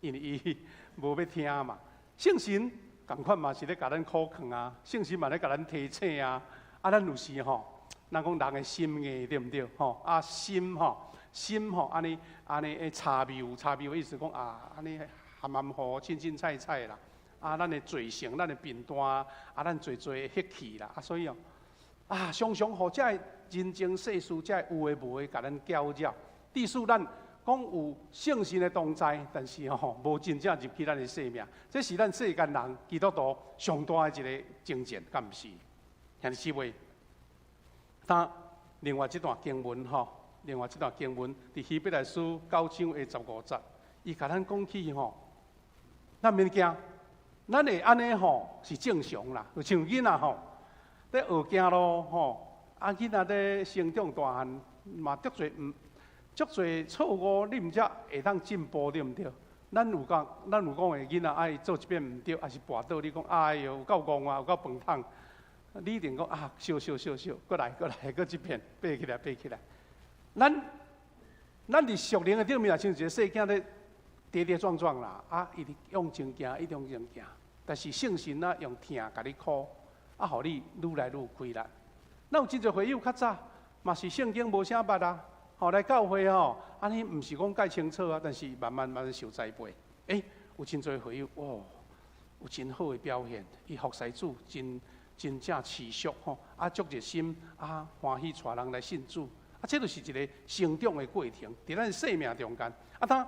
C: 因為伊無欲聽嘛。聖神仝款嘛是咧共咱苦勸啊，聖神嘛咧共咱提醒啊。啊，咱有時吼，咱講人的心硬對毋對？吼啊心吼心吼，按呢按呢會插謬插謬，意思講啊，按呢含含糊糊、凊凊彩彩啦。啊，咱的罪性、咱的貧惰，啊，咱濟濟的血氣啦，啊，所以哦，啊，常常予這个人情世事，這个有的無的，共咱攪擾。致使咱講有聖神的同在，但是吼無真正入去咱的生命。這是咱世間人基督徒上大的一个爭戰，敢毋是？兄弟姊妹，當另外這段經文吼，另外這段經文佇希伯來書九章的15節，伊共咱講起吼，咱免驚，咱會按呢吼是正常啦，就像囡仔吼，咧學行路吼，啊囡仔咧成長大漢嘛，足濟毋足濟錯誤，你毋才會當進步，對毋對？咱有講，咱有講的囡仔愛做一遍毋對，抑是跋倒，你講哎喲，有夠戇啊，有夠飯桶。你一定講啊，小小小小，閣來閣來，閣一遍，爬起來爬起來。咱咱佇屬靈的頂面，也像一個細囝咧跌跌撞撞啦，啊，一直向前行，一直向前行。但是聖神啊，用疼共你箍，啊，予你愈來愈開力。咱有真濟會友較早嘛是聖經無啥捌啊，吼來教會吼，按呢毋是講蓋清楚啊，但是慢慢慢慢受栽培。欸，有真濟會友哦，有真好的表現，伊服侍主真真正持續吼，啊足熱心啊，歡喜帶人來信主，啊，這就是一個成長的過程，佇咱生命中間。啊，當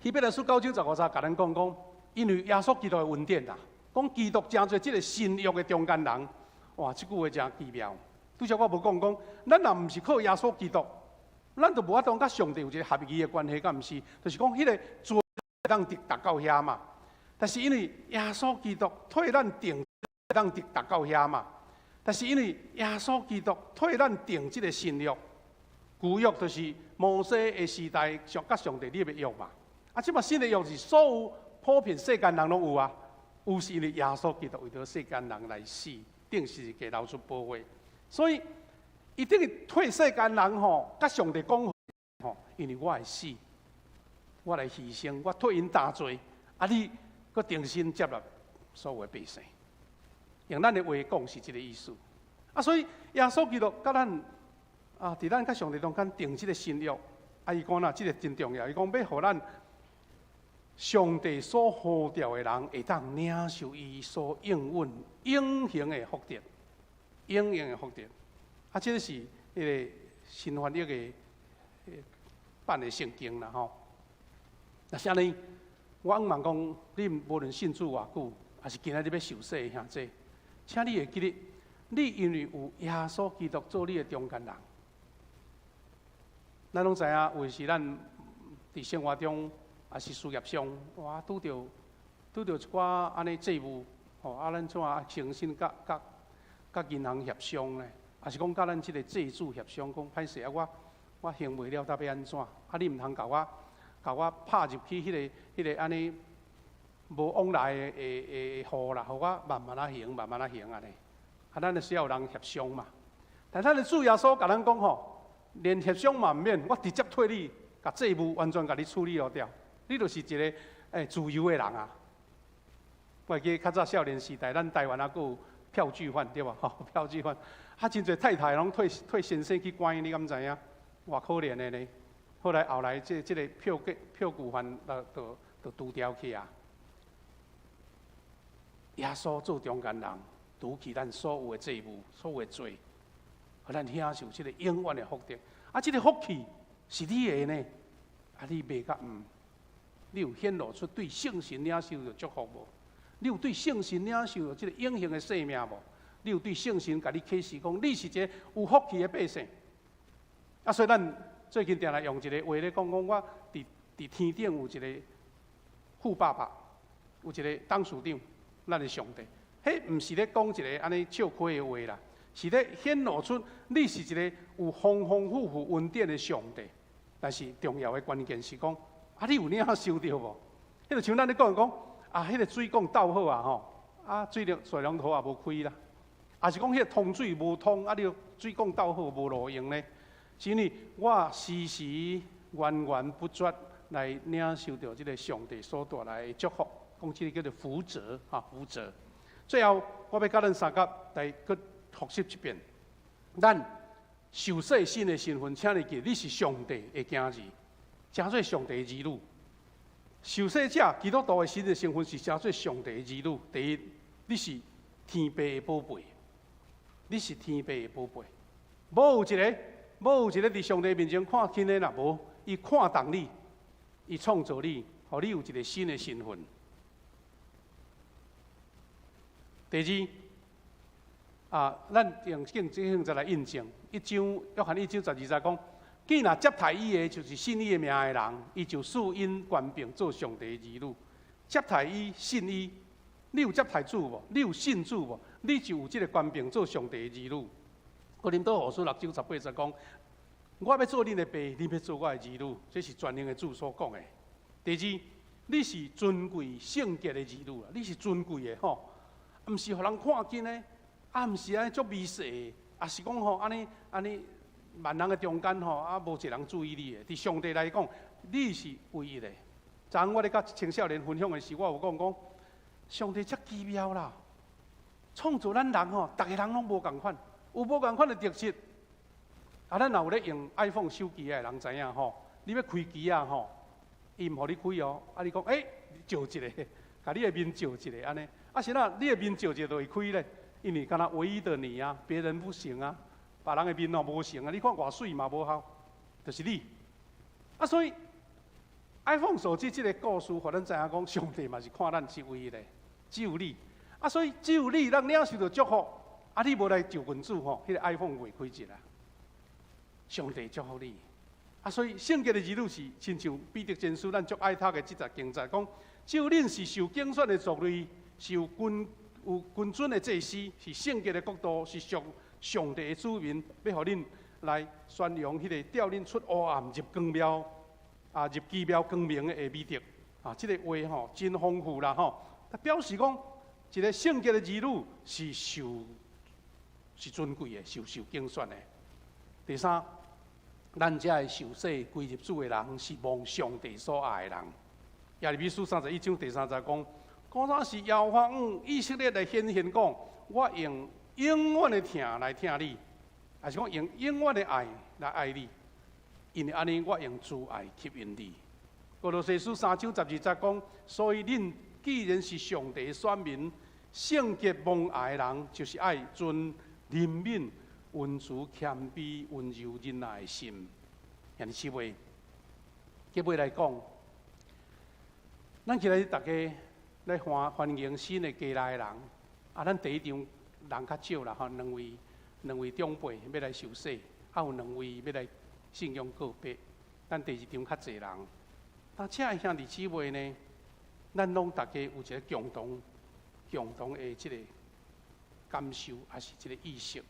C: 希伯來書九章十五節共咱講講，因為耶穌基督的恩典啦，講基督成做這个新約的中間人，哇，這句話誠奇妙。拄才我無講講，咱若毋是靠耶穌基督，咱就無法度佮上帝有一個合宜的關係，敢毋是？就是講彼个罪會當直達到遐嘛。但是因為耶穌基督替咱定。當直達到遐嘛，但是因為耶穌基督替咱訂這个新約，舊約就是摩西的時代上佮上帝立的約嘛。啊，這擺新的約是所有普遍世間人攏有啊，有是因為耶穌基督為著世間人來死，釘十字架流出寶血，所以伊等於替世間人吼，佮上帝講吼，因為我會死，我來犧牲，我替𪜶擔罪，啊，你閣重新接納所有的百姓。用咱的話講是這个意思。啊，所以耶穌基督佮咱啊，佇咱佮上帝中間訂這个新約，啊，伊講啦，這个真重要，伊講欲予咱上帝所呼召的人，會當領受伊所應允永恆的福德，永恆的福德。啊，這个是彼个新翻譯的版的聖經啦吼。若是按呢，我向望講，你無論信主偌久，抑是今仔日欲受洗的兄弟，請你會記得，你因為有耶穌基督做你的中間人。咱攏知影，有時咱佇生活中，抑是事業上，哇，拄著一寡按呢債務，吼，啊，咱怎啊誠心佮佮佮銀行協商咧？抑是講佮咱這个債主協商，講歹勢啊，我還袂了，欲按怎？啊，你毋通共我共我拍入去彼个按呢無往來的戶啦，予我慢慢仔還，慢慢仔還按呢。啊，咱就需要有人協商嘛。但咱的主耶穌共咱講吼，連協商嘛毋免，我直接替你，共債務完全共你處理予掉。你就是一个自由的人啊！我會記得較早少年時代，咱台灣猶閣有票據犯對無？吼，票據犯，啊，真濟太太攏替替先生去關，你敢知影？偌可憐的呢。後來後來，這個票據犯就除掉去啊。耶穌做中間人，除去咱所有的債務、所有的罪，予咱享受這个永遠的福德。啊，這个福氣是你的呢，啊，你袂佮毋？你有顯露出對聖神領受著祝福無？你有對聖神領受著這个永恆的生命無？你有對聖神共你啟示講，你是一个有福氣的百姓？啊，所以咱最近定定用一个話咧講，講我佇天頂有一个富爸爸，有一个董事長，咱的上帝。彼毋是咧講一个按呢笑詼的話啦，是咧顯露出你是一个有豐豐富富恩典的上帝。但是重要的關鍵是講，啊，你有領受著無？彼就像咱咧講講，啊，彼个水管鬥好啊吼，啊，水龍頭也無開啦，抑是講彼个通水無通，啊，你水管鬥好無路用呢？是因為我時時源源不絕來領受著這个上帝所帶來的祝福，講這个叫做福澤哈，福澤。最後，我欲佮咱相佮來閣複習一遍。咱受洗新的身份，請你記，你是上帝的囝兒，成做上帝的兒女。受洗者基督徒的新的身份是成做上帝的兒女。第一，你是天父的寶貝，你是天父的寶貝。無有一个佇上帝面前看輕的啦，無，伊看重你，伊創造你，予你有一个新的身份。第二，啊，咱用聖經再來印證，一章約翰一章十二節講，既若接待伊的，就是信伊的名的人，伊就賜𪜶權柄做上帝的兒女。接待伊，信伊，你有接待主無？你有信主無？你就有這个權柄做上帝的兒女。哥林多後書六章十八節講，我欲做恁的爸，恁欲做我的兒女，這是全能的主所講的。第二，你是尊貴聖潔的兒女啊，你是尊貴的吼，毋是予人看輕的，啊，毋是按呢足微細的，抑是講吼按呢按呢萬人的中間吼，啊，無一人注意你的。佇上帝來講，你是唯一的。昨昏我咧佮青少年分享的時，我有講講，上帝遮奇妙啦，創造咱人吼，逐个人攏無仝款，有無仝款的特質。啊，咱若有咧用 iPhone 手機的人知影吼，你欲開機仔吼，伊毋予你開哦，啊，你講欸，照一个，共你的面照一个按呢，啊是哪，你的面照一个就會開咧，因為敢若唯一的你啊，別人不行啊，別人的面哦無成啊，你看偌媠嘛無效，就是你。啊，所以 iPhone 手機這个故事，予咱知影講，上帝嘛是看咱是唯一的，只有你。啊，所以只有你咱領受著祝福，啊，你無來就近主吼，彼个 iPhone 袂開一啦。上帝祝福你。啊，所以聖潔的兒女是親像彼得前書咱足愛讀的這節經節講，只有恁是受揀選的族類，是有君尊的祭司，是聖潔的國度，是屬上帝的子民，欲予恁來宣揚彼個帶恁出黑暗入光妙啊，入奇妙光明的美德啊，這个話吼真豐富啦吼。表示講一個聖潔的兒女是受是尊貴的，受揀選的。第三，咱遮的受洗歸入主的人是蒙上帝所愛的人。耶利米書31章第3節講，古早時耶和華向以色列來顯現講，我用永遠的疼來疼你，抑是講用永遠的愛來愛你，因為按呢，我用慈愛吸引你。歌羅西書3章12節講，所以恁既然是上帝選民，聖潔蒙愛的人，就是愛存憐憫、溫慈、謙卑、溫柔、忍耐的心。兄弟姊妹，結尾來講，咱今日逐家來歡迎新的家來的人，啊，咱第一場人較少啦，吼，兩位長輩欲來受洗，啊有兩位欲來信仰告白。咱第二場較濟人，但遮的兄弟姊妹呢，咱攏逐家有一个共同的這个感受，抑是這个意識。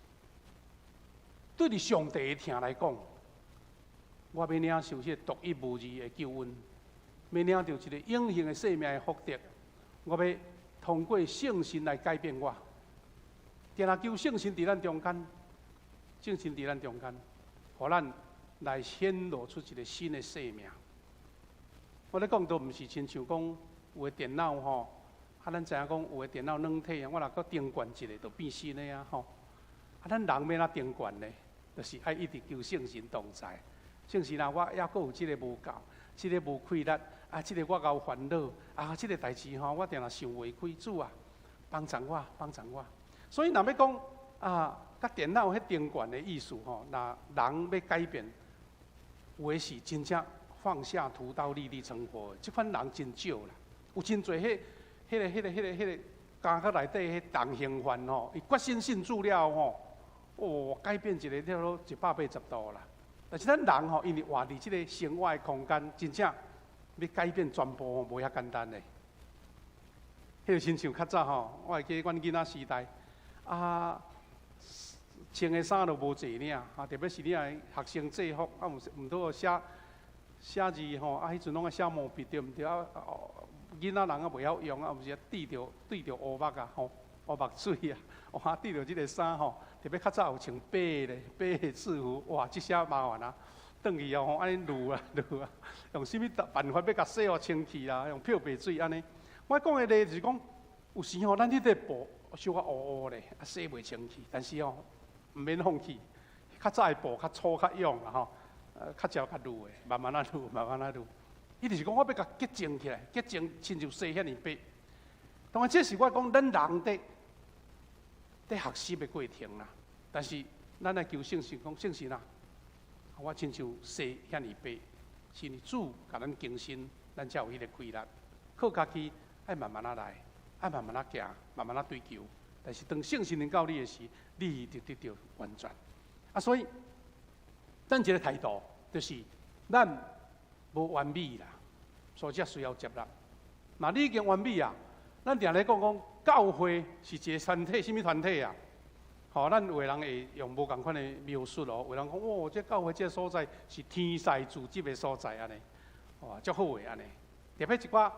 C: 對佇上帝的疼來講，我欲領受這個獨一無二的救恩，欲領著一個永恆的生命的福德，我欲通過聖神來改變我。定定求聖神佇咱中間，聖神佇咱中間，予咱來顯露出一個新的生命。我咧講都毋是親像講有的電腦吼，啊，咱知影講有的電腦軟體啊，我若閣重灌一下就變新的啊吼。啊，咱人欲按怎重灌呢？就是愛一直求聖神同在。聖神啊，我猶閣有這个無夠，這个無氣力，啊，這个我𠢕煩惱，啊，這个代誌吼，我定定想袂開，主啊，幫助我，幫助我。所以若欲講啊，佮電腦彼重灌的意思吼，若人欲改變，有的是真正放下屠刀立地成佛，這款人真少啦。有真濟彼個監獄內底彼重刑犯吼，伊決心信主了吼，哦，改變一个了咯180度啦。但是咱人吼，因為活佇這个生活的空間，真正欲改變全部吼，無遐簡單的。彼个親像較早吼，我會記阮囡仔時代，啊，穿的衫都無濟領，啊，特別是你若學生制服，啊，毋是毋拄寫寫字吼，啊，彼陣攏愛寫毛筆對毋對？啊，囡仔人啊袂曉用啊，有時滴著烏目啊，吼，烏目水啊，哇，滴著這个衫吼，特別較早有穿白的白的制服，哇，這下麻煩啊！轉去哦，按呢滷啊滷啊，用啥物辦法欲共洗予清氣啦？用漂白水按呢。我講的例就是講，有時吼，咱彼個布小可烏烏咧，啊洗袂清氣，但是哦，毋免放棄。較早的布較粗較勇啦吼，較捷較滷的，慢慢仔滷，慢慢仔滷。伊就是講，我欲共潔淨起來，潔淨親像洗遐爾白。當然，這是我講咱人佇學習的過程啦。但是，咱愛求聖神講聖神啊，我親像洗遐爾白，是因為主共咱更新，咱才有彼個氣力。靠家己愛慢慢仔來，愛慢慢仔行，慢慢仔追求。但是當聖神臨到你的時，你就得著完全。啊，所以咱這个態度就是咱無完美啦，所以才需要接納。若你已經完美啊，咱定咧講講教會是一個團體，啥物團體啊？吼，咱有的人會用無仝款的描述哦。有人講哦，這教會這个所在是天使聚集的所在，按呢，哇，足好的按呢。特別一寡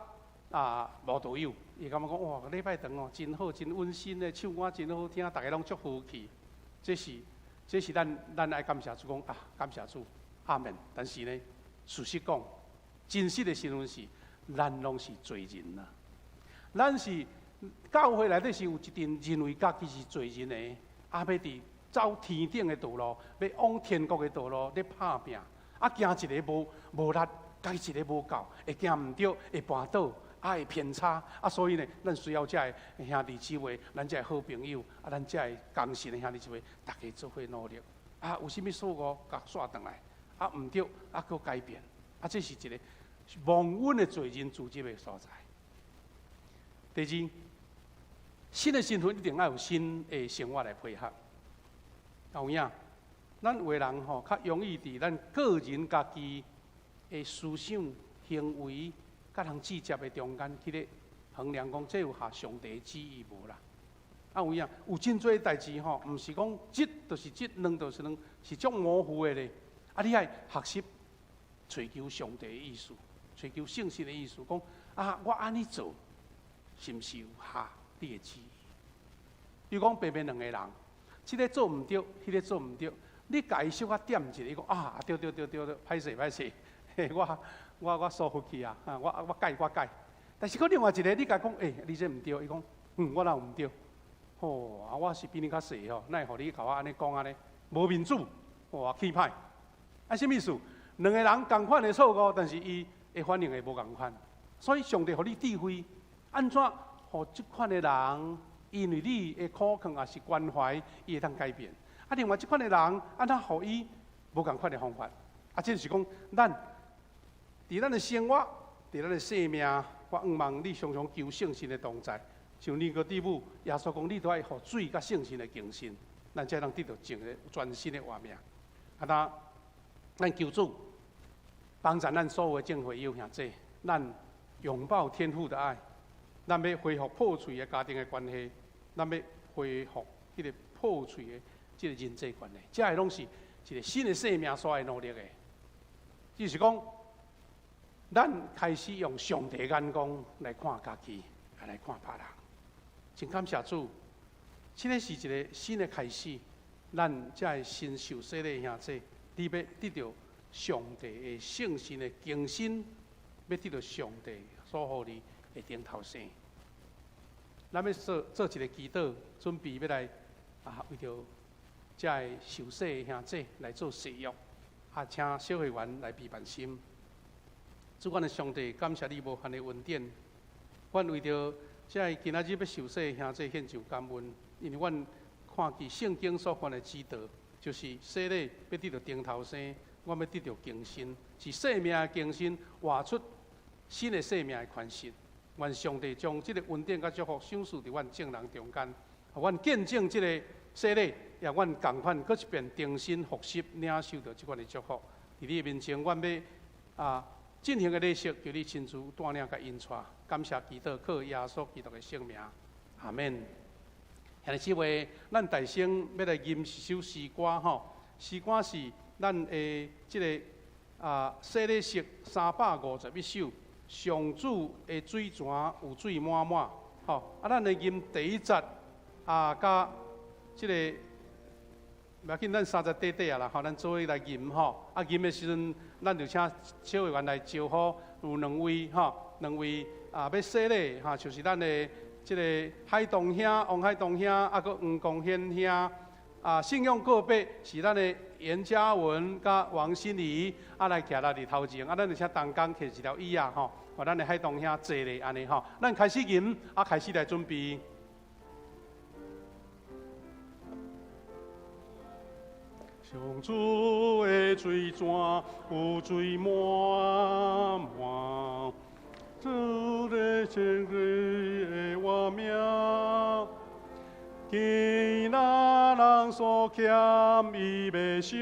C: 啊慕道友，伊感覺講哇，禮拜堂哦真好，真溫馨的，唱歌真好聽，逐家攏足和氣。這是咱愛感謝主講啊，感謝主，阿門。但是呢，事實講，真實的身份是，咱攏是罪人啊。咱是教會內底是有一陣認為家己是罪人的，啊，欲佇走天頂的道路，欲往天國的道路咧拍拚，啊，行一个無力，家己一个無夠，會行毋著，會跋倒，啊，會偏差，啊，所以呢，咱需要遮个兄弟姊妹，咱遮个好朋友，啊，咱遮个同信的兄弟姊妹，逐家做伙努力，啊，有啥物錯誤，共煞轉來，啊，毋著，啊，閣改變，啊，這是一个蒙恩的罪人聚集的所在。第二，新的身份一定愛有新的生活來配合。有影，咱有的人吼較容易佇咱個人家己的思想、行為，佮人接觸的中間去咧衡量講，這有合上帝旨意無啦？啊有影，有真濟代誌吼，毋是講這就是這，兩就是兩，是足模糊的咧。啊，你愛學習揣求上帝的意思，揣求聖神的意思，講啊，我按呢做，是毋是有合你的旨意？比如講，平平兩个人，這个做毋著，彼个做毋著，你共伊小可點一下，伊講啊，對對對對對，歹勢歹勢，我疏忽去啊，我改我改。但是閣另外一个，你共伊講，欸，你這毋對，伊講，嗯，我哪有毋對？吼，啊，我是比你較細吼，哪會予你共我按呢講按呢？無面子，哇，氣歹。啊，啥物意思？兩个人仝款的錯誤，但是伊的反應會無仝款。所以上帝予你智慧，按怎予這款的人，因為你的苦勸抑是關懷，伊會當改變。啊，另外這款的人，按怎予伊無仝款的方法？啊，這就是講，咱佇咱的生活，佇咱的生命，我向望你常常求聖神的同在。像尼哥底母，耶穌講，你都愛予水佮聖神的更新，咱才通得著一个全新的活命。啊，那咱求主幫助咱所有的眾會友兄弟，咱擁抱天父的愛，咱欲恢復破碎的家庭的關係，咱欲恢復彼个破碎的這个人際關係，這个攏是一个新的生命所愛努力的。就是講，咱開始用上帝眼光來看家己，也來看別人。真感謝主，這个是一个新的開始。咱才會新受洗禮兄弟，你欲得著上帝的聖神的更新，欲得著上帝所予你的頂頭生。咱欲做做一个祈禱，準備欲來啊，為著這个受洗的兄弟來做誓約，啊，請小會員來備辦心。主，阮的上帝，感謝你無限的恩典。阮為著這个今仔日欲受洗的兄弟獻上感恩，因為阮看見聖經所犯的指導，就是洗禮欲得著頂頭生，阮欲得著更新，是生命的更新，活出新的生命的款式。願上帝將這个恩典佮祝福賞賜佇阮眾人中間，予阮見證這个洗禮，也阮仝款閣一遍重新復習領受著這款的祝福。佇你的面前，阮欲啊進行的禮式，求你親自帶領佮引帶。感謝祈禱，靠耶穌基督的聖名，阿們。兄弟姊妹，咱大聲欲來吟一首詩歌吼，詩歌是咱的這个啊洗禮式351首，上主的水泉有水滿滿，吼啊，咱來吟第一節啊，佮這个無要緊，咱三節短短啊啦，吼，咱做伙來吟吼。啊，吟的時陣，咱就請小會員來招呼，有兩位吼，兩位啊欲洗禮吼，就是咱的這个海東兄、王海東兄，啊，閣黃光顯兄，啊，信仰告白是咱的嚴嘉文佮王心怡，啊來徛佇頭前，啊，咱就請同工摕一條椅仔吼，予咱的海東兄坐咧按呢吼，咱開始吟，啊，開始來準備。上主的水泉有水滿滿，主的聖霊的活命，见那人所欠伊袂想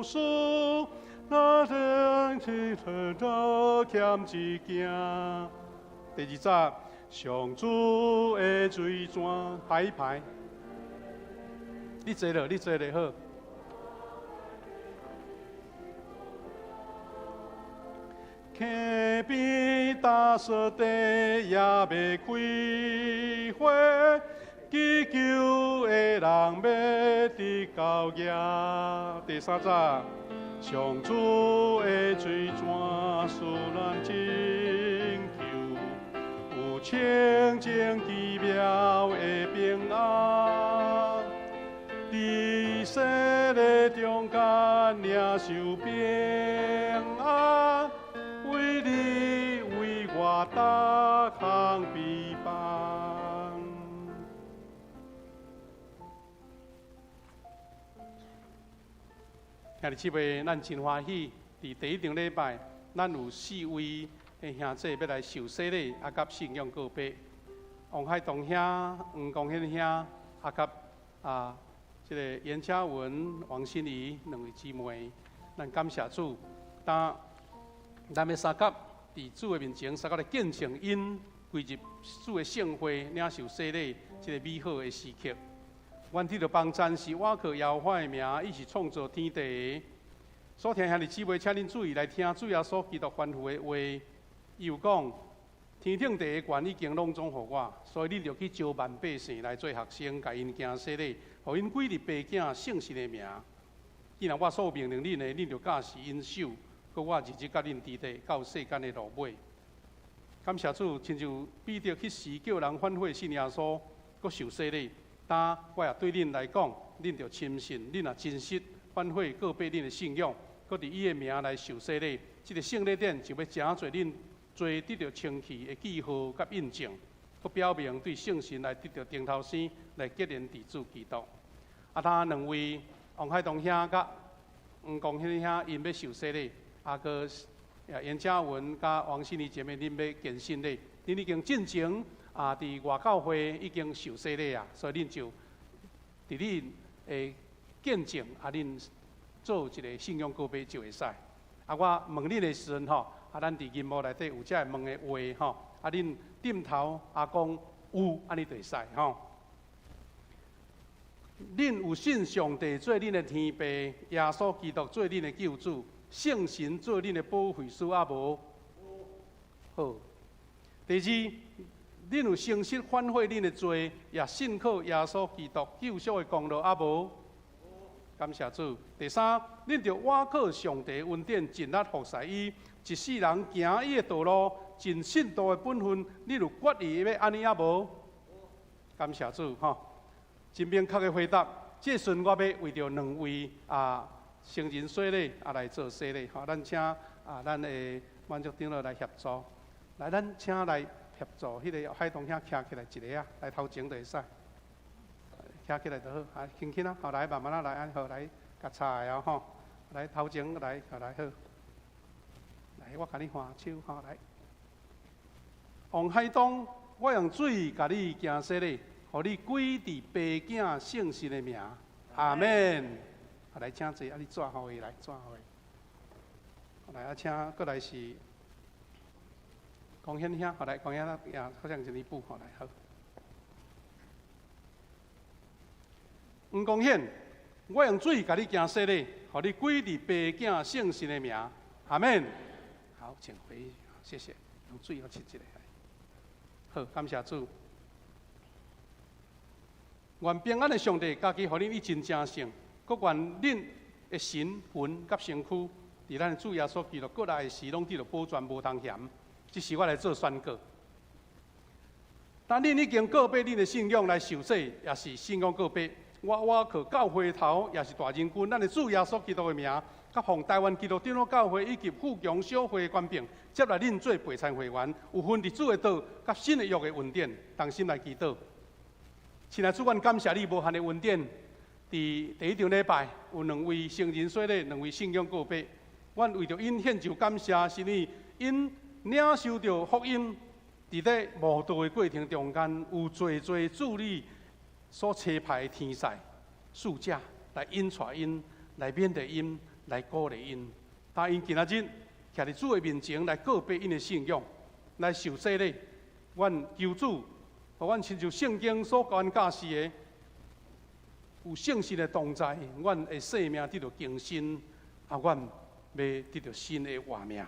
C: 输，那天天得欠一件。第二节，上主的水泉排一排，你坐落，你坐落好。溪邊踏雪地也袂開花，祈求的人欲得到額。第三節，上主的水泉使咱拯救，有清淨奇妙的平安，佇洗禮中間領受平安。為你為我逐項備辦。兄弟姊妹，咱真歡喜，佇第一場禮拜，咱有四位的兄弟欲來受洗禮，啊，佮信仰告白。王海東兄、黃光顯兄，啊，佮啊，這个嚴嘉文、王心怡兩位姊妹，咱感謝主。當咱欲相佮佇主的面前，相佮來見證𪜶 歸入主的聖會，領受洗禮，這個美好的時刻。阮得著幫贊是倚靠耶和華的名，伊是創造天地的。所聽兄弟姊妹，請恁注意來聽主耶穌基督吩咐的話。伊有講：天頂地的權已經攏總予我，所以恁著去招萬百姓來做學生，共𪜶行洗禮，予𪜶歸入父子聖神的名。既然我所命令恁的，恁著教示𪜶守，閣我日日佮恁佇咧到世間的落尾。感謝主，親像彼得彼時叫人反悔信耶穌，閣受洗禮。今我也對恁來講，恁著深信，恁若真實反悔告白恁的信仰，閣佇伊的名來受洗禮，這個聖禮典就欲成做恁罪得著清去的記號佮印證，閣表明對聖神來得著重頭生，來結連佇主基督。啊，他兩位王海東兄佮黃光顯兄，𪜶欲受洗禮，啊，閣嚴嘉文佮王心怡姐妹，恁欲堅信禮，恁已經進前啊，佇外教會已經受洗禮啊，所以恁就佇恁的見證啊，恁做一個信仰告白就會使。啊，我問恁的時陣吼，啊，咱佇銀幕內底有這個問的話吼，啊，恁點頭啊講有，按呢就會使吼。恁有信上帝做恁的天父，耶穌基督做恁的救主，聖神做恁的保惠師啊無？好。第二，恁有誠實反悔恁的罪，也信靠耶穌基督救贖的功勞啊無？感謝主。第三，恁著倚靠上帝恩典，盡力服侍伊，一世人行伊的道路，盡信徒的本分，你有決意欲按呢啊無？感謝主，吼，真明確的回答。這時陣我欲為著兩位啊成人洗禮啊來做洗禮，吼，咱請啊咱的滿足長老來協助，來咱請來協助，彼個海東兄徛起來一个啊，來頭前就會使。徛起來就好，啊，輕輕啊，好來，慢慢仔來，按好來，共插的哦吼，來頭前來，好來好，來我共你換手，吼來。王海東，我用水共你行洗禮，予你歸佇父子聖神的名，阿門。啊，來請坐，啊，你紙予伊來，紙予伊。來啊，請過來是江顯兄，好來，江顯兄，好像是你補，好來好。黃光顯，我用水共你行洗禮，予你歸佇父子聖神的名，阿門。好，請回，謝謝。用水予拭一下。好，感謝主。願平安的上帝家己予恁以真成聖，閣願恁的神魂佮身軀，佇咱的主耶穌基督閣來的時，攏得著保全無通嫌。這時我來做宣告。當恁已經告白恁的信仰來受洗，也是信仰告白。我倚靠教會頭，也是大仁君，咱的主耶穌基督的名，佮奉臺灣基督長老教會以及富強小會的權柄，接納恁做陪餐會員，有份佇主的道佮新的約的恩典，同心來祈禱。親愛主，阮感謝你無限的恩典。佇第一場禮拜，有兩位成人洗禮，兩位信仰告白。阮為著𪜶獻上感謝，是因為𪜶領受著福音，佇咧慕道的過程中間，有濟濟主你所差派的天使、使者來引帶𪜶，來勉勵𪜶，來鼓勵𪜶。但𪜶今仔日徛佇主的面前來告白𪜶的信仰，來受洗禮。阮求主，予阮親像聖經所共阮教示的，有聖神的同在，阮的生命得著更新，啊，阮欲得著新的活命。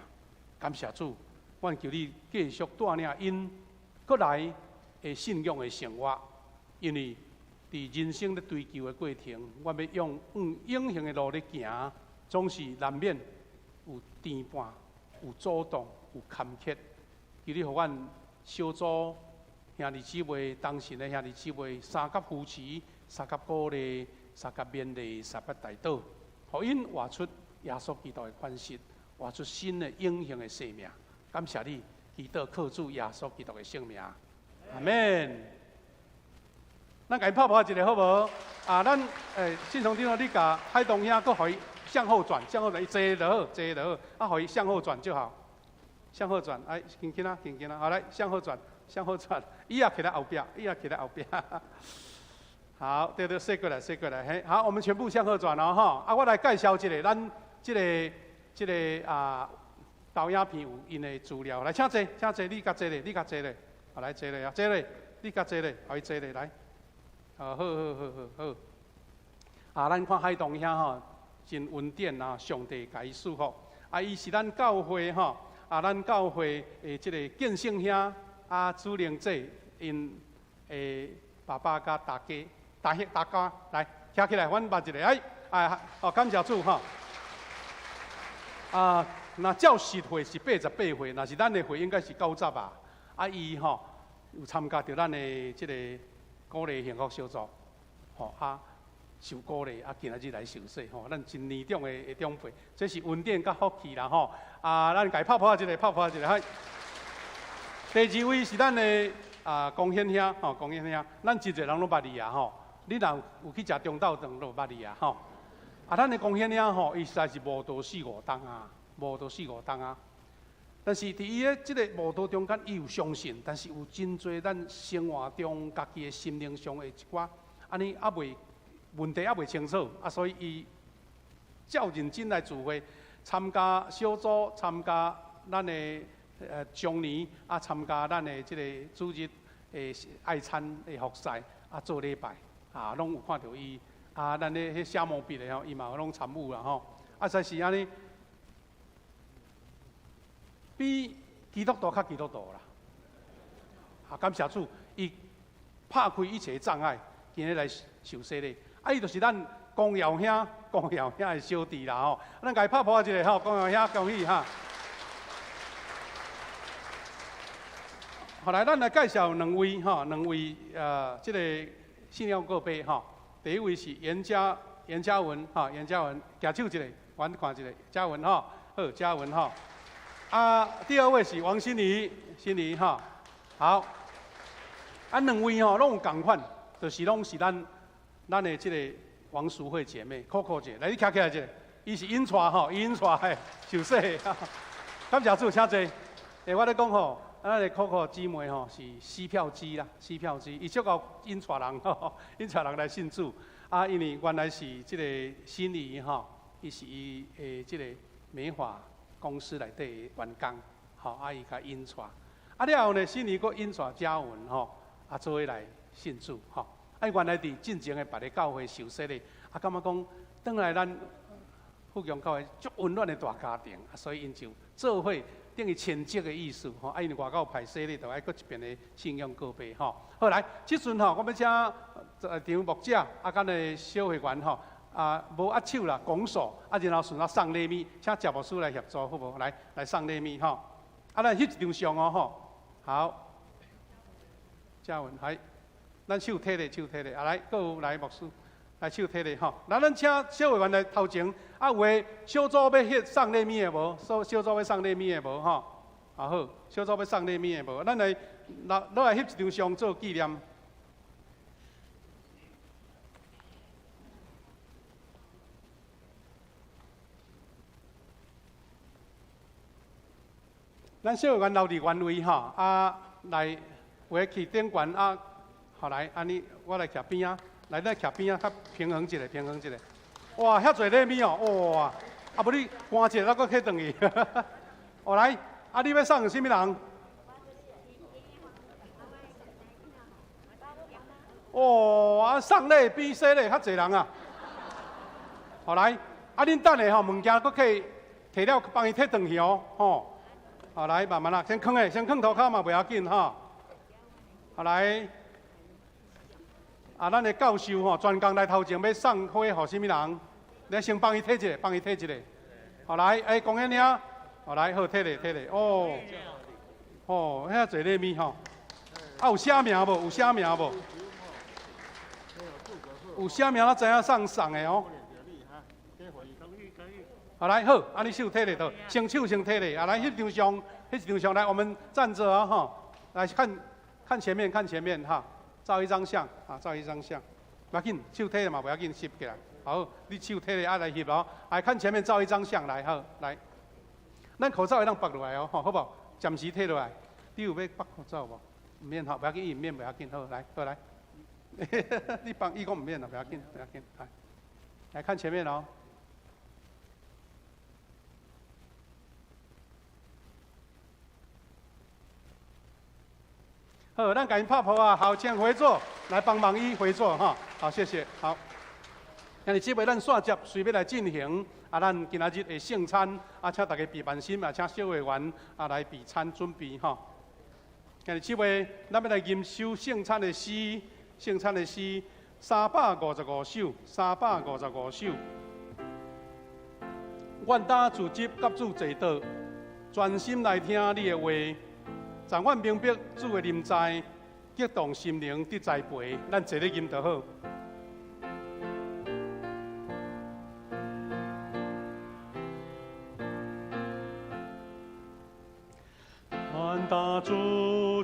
C: 感謝主，阮求你繼續帶領𪜶閣來的信仰的生活，因為佇人生咧追求的過程，阮欲用永恆的路咧行，總是難免有牽絆、有阻擋、有坎坷。求你予阮小組兄弟姊妹、同信的兄弟姊妹，相佮扶持、相佮鼓勵、相佮勉勵、相佮代禱，予𪜶活出耶穌基督的款式，活出新的永恆的生命。感謝你，祈禱靠主耶穌基督的聖名，阿門。咱共伊拍噗仔一下好無？啊，咱信松長老，你共海東兄閣予伊向後轉，向後轉，伊坐就好，坐就好，啊，予伊向後轉就好，向後轉，哎，輕輕啊，輕輕啊，好來，向後轉，向後轉，伊也徛佇後壁，伊也徛佇後壁。好，對對，踅過來，踅過來，嘿，好，我們全部向後轉哦，吼，啊，我來介紹一下，咱這个這个啊，投影片有𪜶的資料，來，請坐，請坐，你較坐咧，你較坐咧。好來坐咧啊，坐咧，你較坐咧，予伊坐咧來。啊，好好好好好。啊，咱看海東兄吼，真恩典啊，上帝共伊賜福。啊，伊是咱教會吼，啊，咱教會的這个建勝兄啊，朱玲姐𪜶的爸爸佮大家、大兄、大家來徛起來，阮捌一个哎，啊，哦，感謝主吼。啊，若照實歲是88歲，若是咱的歲應該是90啊。啊，伊吼有參加著咱的這个鼓勵幸福小組，吼啊。受鼓勵啊，今仔日來受洗吼，咱真年長的長輩，這是恩典佮福氣啦吼。啊，咱共伊拍噗仔一下，拍噗仔一下。嗨。第二位是咱的啊江顯兄吼，江顯兄，咱真濟人攏捌伊啊吼。你若有去食中晝頓，都捌伊啊吼。啊，咱的江顯兄吼，伊實在是慕道四五冬啊，慕道四五冬啊。但是佇伊的這个慕道中間，伊有相信，但是有真濟咱生活中家己的心靈上的一寡，按呢猶未。問題猶未清楚，啊，所以伊照認真來聚會，參加小組，參加咱的長年，啊，參加咱的這個主日的愛餐的服侍，啊，做禮拜，啊，攏有看著伊，啊，咱咧彼寫毛筆的吼，伊嘛攏參與啦吼，啊，實是按呢，比基督徒較基督徒啦，啊，感謝主，伊拍開一切障礙，今日來受洗禮。啊！伊就是咱江耀兄、江耀兄的小弟啦吼，咱共伊拍噗仔一下吼，江耀兄恭喜哈！後來咱來介紹兩位吼，兩位這个信仰告白吼。第一位是嚴嘉文吼，嚴嘉文舉手一下，阮看一下，嘉文吼，好，嘉文吼。啊，第二位是王心怡，心怡吼，好。啊，兩位吼攏有仝款，就是攏是咱。咱的這个王淑慧姐妹，Coco 姐，來你徛起來一下，伊是𪜶帶吼，𪜶帶的受洗，感謝主，請坐。欸，我咧講吼，咱的 Coco 姊妹吼是撕票機啦，撕票機，伊足𠢕𪜶帶人，𪜶帶人來信主。啊，因為原來是這个心儀吼，伊是伊的這个美髮公司內底的員工，吼，啊，伊共𪜶帶。啊了後呢，心儀閣𪜶帶嘉文吼，啊，做伙來信主吼。啊，原來佇進前的別个教會受洗禮，啊，感覺講轉來咱富強教會足溫暖的大家庭，啊，所以𪜶就做伙等於親戚的意思吼。啊，因為外口派洗禮，就愛閣一遍的信仰告白吼。好來，這陣吼，我欲請張牧者啊，佮的小會員吼，啊，無握手啦，拱手，啊，然後順仔送禮物，請謝牧師來協助，好無？來，來送禮物吼。啊，咱翕一張相哦吼。好，嘉文，來。咱手提咧，手提咧，啊來，閣有來牧師，來手提咧吼。來，咱請小會員來頭前，啊有的小組欲翕送禮物的無？小組欲送禮物的無吼？啊好，小組欲送禮物的無？咱來，落來翕一張相做紀念。咱小會員留佇原位吼，啊來，有的去頂懸啊。好來，按呢，我來徛邊仔，來咱徛邊仔，較平衡一下，平衡一下。哇，遐濟禮物哦，哇！啊，無你搬一下，咱閣提轉去。哦來，啊你欲送予啥物人？哦，啊送禮比洗禮較濟人啊。好來，啊恁等下吼，物件閣去提了，幫伊提轉去哦，吼。好來，慢慢啦，先囥下，先囥塗跤嘛袂要緊吼。好來。啊，咱的教授吼，專工來頭前欲送花予啥物人？你先幫伊提一下，幫伊提一下。好來，欸，恭喜你啊！好來，好提咧，提咧，哦，哦，遐濟禮物吼。啊，有寫名無？有寫名無？有寫名，咱知影送送的哦。好來，好，按呢手提咧，就先手先提咧。啊，來翕張相，翕一張相來，我們站著啊，吼，來看看前面，看前面哈。照一張相啊，照一張相，無要緊，手提嘛無要緊，翕起來。好，你手提咧愛來翕哦。來看前面照一張相來，好來。咱口罩會當縛落來哦，吼，好無？暫時提落來。你有欲縛口罩無？毋免吼，無要緊，伊毋免，無要緊，好來，好來。你幫伊講毋免啦，無要緊，無要緊，來，來看前面哦。好，咱共𪜶拍噗仔，好，請回座，來幫忙伊回座哈。好，謝謝。好，兄弟姊妹，咱煞接隨欲來進行啊，咱今仔日的聖餐啊，請大家備萬心，啊，請小會員啊來備餐準備吼。兄弟姊妹，咱欲來吟首聖餐的詩，聖餐的詩355首，355首。願擔自執佮主坐倒，專心來聽你的話，讓阮明白主的臨在，激動心靈得栽培。咱坐咧吟就好。願擔自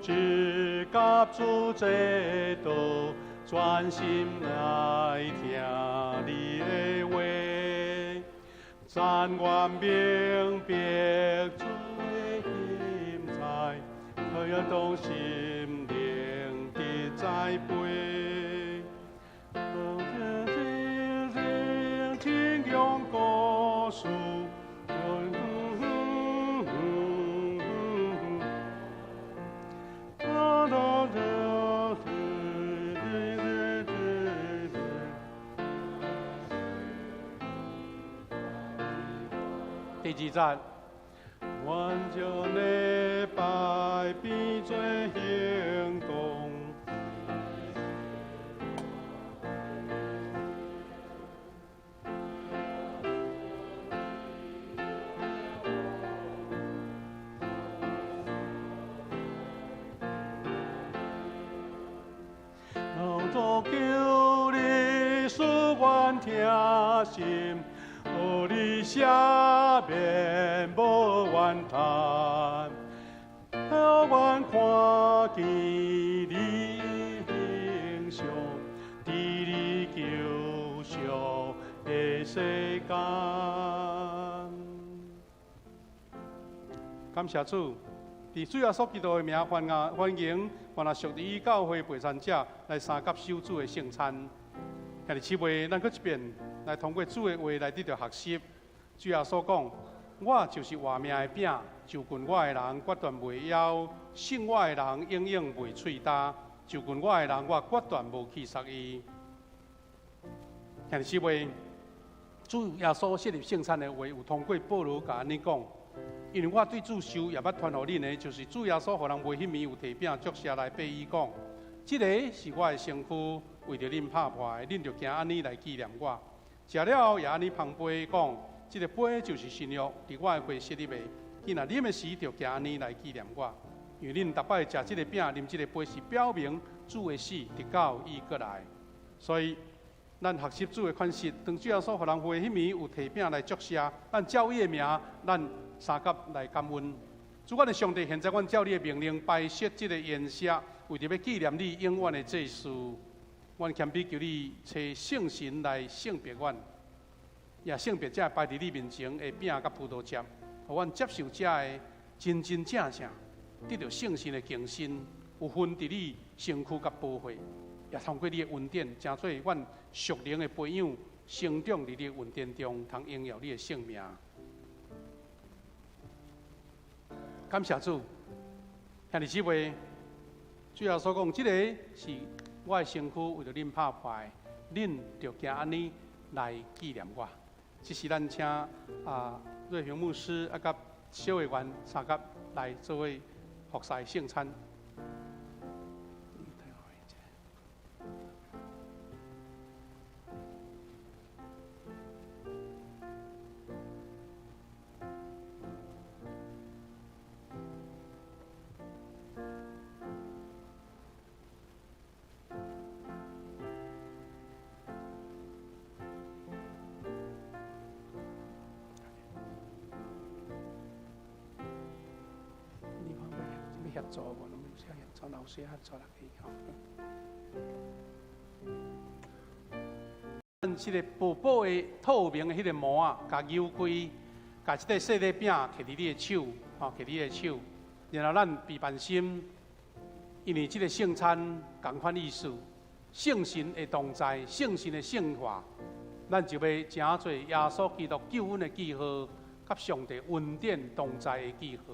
C: 執佮主坐倒，專心來聽你的話，但願明白主的臨在，激動心靈得栽培。天仰故事。第二節，願將禮拜變做行動，老祖求你賜阮聽心。予你赦免無怨嘆，予阮看見你形象，佇你救贖的世間。感謝主，佇主耶穌基督的名歡迎，願屬佇教會陪餐者來相佮守主的聖餐。兄弟姊妹，咱閣一遍來通過主的話來得著學習。主耶穌講：我就是活命的餅，就近我的人決斷袂枵，信我的人永遠袂喙焦。就近我的人，我決斷無棄殺伊。兄弟姊妹，主耶穌設立聖餐的話，有通過保羅共按呢講。因為我對主受也捌傳予恁的，就是主耶穌予人賣彼暝有提餅祝謝來擘伊講：這个是我的身軀，為著恁拍破的，恁著行按呢來紀念我。食了後也按呢捧杯講：這个杯就是新約，佇我的血設立的。囝若啉的時，著行按呢來紀念我。因為恁逐擺食這个餅、啉這个杯，是表明主的死，直到伊閣來。所以，咱學習主的款式，當主耶穌予人賣彼暝有提餅來祝謝，咱照伊的名，咱相佮來感恩。主，阮的上帝，現在阮照你的命令擺設這个筵席，為著欲紀念你永遠的祭司。阮謙卑求你，差聖神來聖別阮，也聖別這擺佇你面前的餅佮葡萄汁，予阮接受這个真真正正得著聖神的更新，有份佇你身軀佮寶血，也通過你的恩典，成做阮屬靈的培養，成長佇你的恩典中，通榮耀你的聖名。感謝主，兄弟姊妹，主耶穌講，這个是我的身軀，為著恁拍破的，恁著行按呢來紀念我。這是咱請啊瑞平牧師啊佮小會員相佮來做伙服侍聖餐。協助無？攏有寫協助，老師協助就可以吼。咱這个薄薄的透明的彼个膜仔，共扭開，共這个細塊餅摕佇你的手，吼，摕你的手，然後咱備萬心，因為這个聖餐仝款意思，聖神的同在，聖神的聖化，咱就欲成做耶穌基督救恩的記號，佮上帝恩典同在的記號。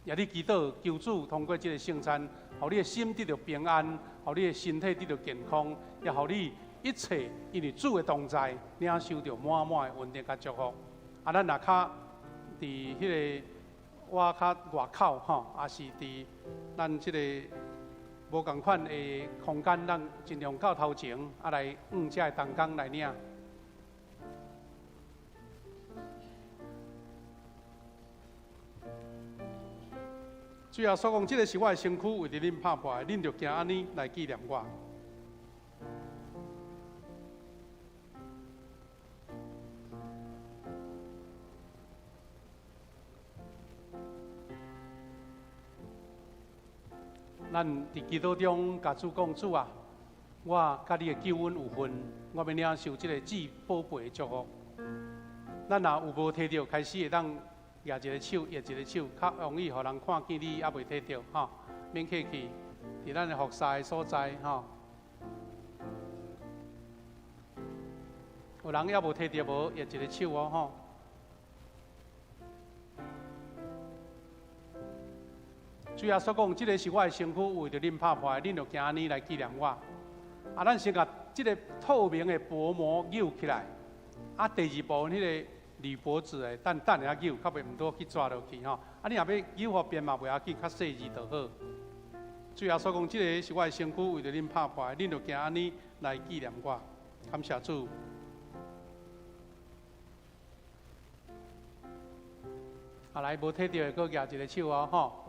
C: 也你祈禱，求主通過這个聖餐，予你的心得著平安，予你的身體得著健康，也予你一切因為主的同在，領受著滿滿的恩典佮祝福。啊，咱若較佇彼个我較外口吼，抑是佇咱這個無仝款的空間，咱盡量到頭前，啊來向遮的同工來領。主耶穌講，這个是我的身軀，為著恁拍破的，恁著行按呢來紀念我。咱佇祈禱中，共主講：主啊，我佮你的救恩有份，我欲領受這个至寶貝的祝福。咱若有無提著，開始會當舉一个手，掖一个手，較容易予人看見你猶未提著吼，免客氣，佇咱的服侍的所在吼。有人猶無提著無，掖一个手哦吼。主耶穌講：這个是我的身軀，為著恁拍破的，恁著行按呢來紀念我。啊，咱先共這个透明的薄膜搝起來。啊，第二步，彼个鋁箔紙的，等等下搝，較袂毋對去逝落去吼。啊，你若欲搝予便嘛袂要緊，較細膩就好。主耶穌講：這个是我的身軀，為著恁拍破的，恁著行按呢來紀念我。感謝主。啊，來，無提著的，閣舉一个手哦，吼。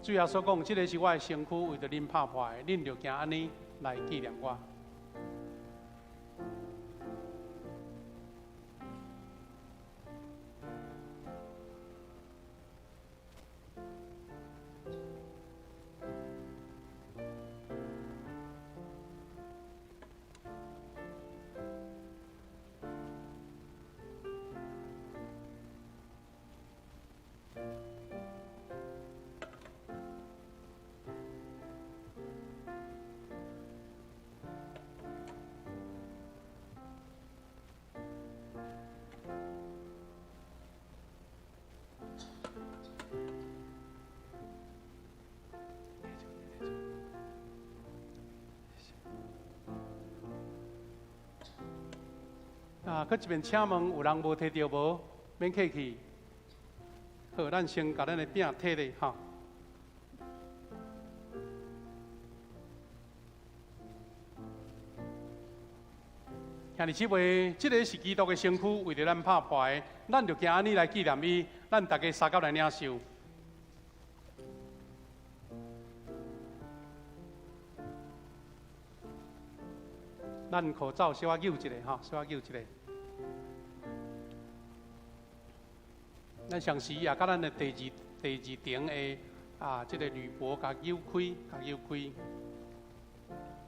C: 主耶穌講：這个是我的身軀，為著恁拍破的，恁著行按呢來紀念我。啊，閣一遍請問有人無提著無？免客氣。好，咱先共咱的餅提咧，吼。兄弟姊妹，這个是基督的身軀，為著咱拍破的，咱就行按呢來紀念伊。咱大家相佮來領受。咱口罩小可搝一下吼，小可搝一下。咱同時也佮咱的第二層的啊，這个鋁箔共搝開，共搝開。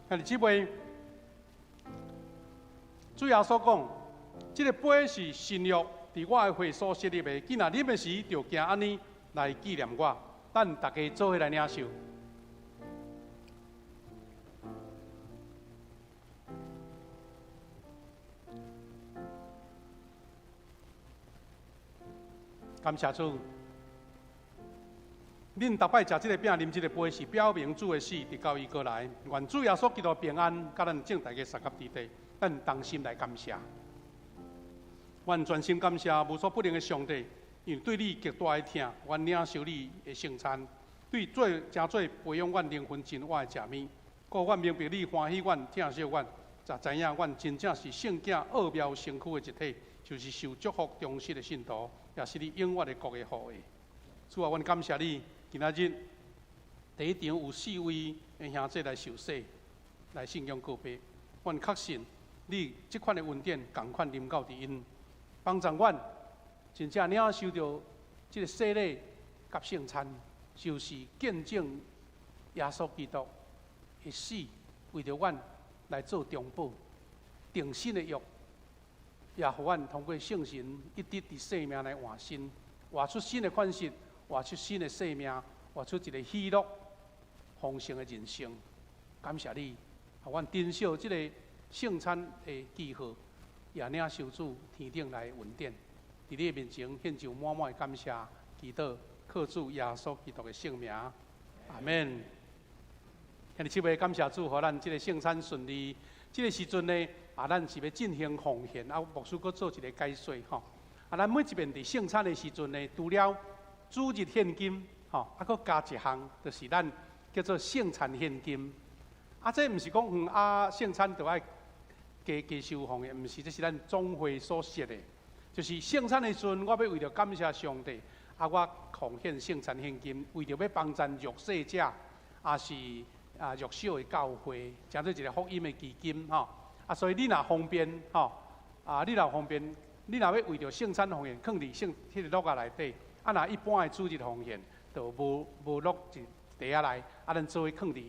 C: 兄弟姊妹，主耶穌講，這个杯是新約，佇我的血所設立的。囝若啉的時，就行按呢來紀念我。咱大家做伙來領受。感謝主，恁逐擺食這个餅、啉這个杯，是表明主的死，直到伊閣來。願主耶穌基督平安，佮咱眾大家相佮佇底，咱同心來感謝。阮全心感謝無所不能的上帝，因為對你極大的疼，阮領受你的聖餐，對做成做培養阮靈魂真活的食物，故阮明白你歡喜阮、疼惜阮，才知影阮真正是聖潔奧妙身軀的一體，就是受祝福忠實的信徒。也是你永遠的國的後裔。主啊，阮感謝你，今仔日第一場有四位的兄弟來受洗，來信仰告白。阮確信你這款的恩典，仝款臨到佇𪜶，幫助阮真正領受著這个洗禮佮聖餐，就是見證耶穌基督的死，為著阮來做中保，定新的約。也予阮通過聖神一直佇生命來換新，活出新的款式，活出新的生命，活出一个喜樂豐盛的人生。感謝你，予阮珍惜這个圣餐的记号，也领受主天顶来的恩典。伫你的面前献上满满的感谢，祈祷靠主耶稣基督的圣名，阿免。兄弟姊妹，感谢主，予咱这个圣餐顺利。这个时阵呢，咱是欲进行奉献，牧师阁做一个解说吼。咱每一遍伫圣餐的时阵呢，除了主日献金，吼，阁加一项，就是咱叫做圣餐献金。这毋是讲圣餐就爱加加收奉献，毋是，这是咱总会所设的。就是圣餐的时阵，我欲为著感谢上帝，我奉献圣餐献金，为著欲帮助弱势者，抑是弱小的教会，成做一个福音的基金吼。所以你若方便吼，你若方便，你若欲为著圣餐奉献，囥伫圣彼个橐仔内底。若一般的主日奉献，就无落伫袋仔内，咱做伙囥伫。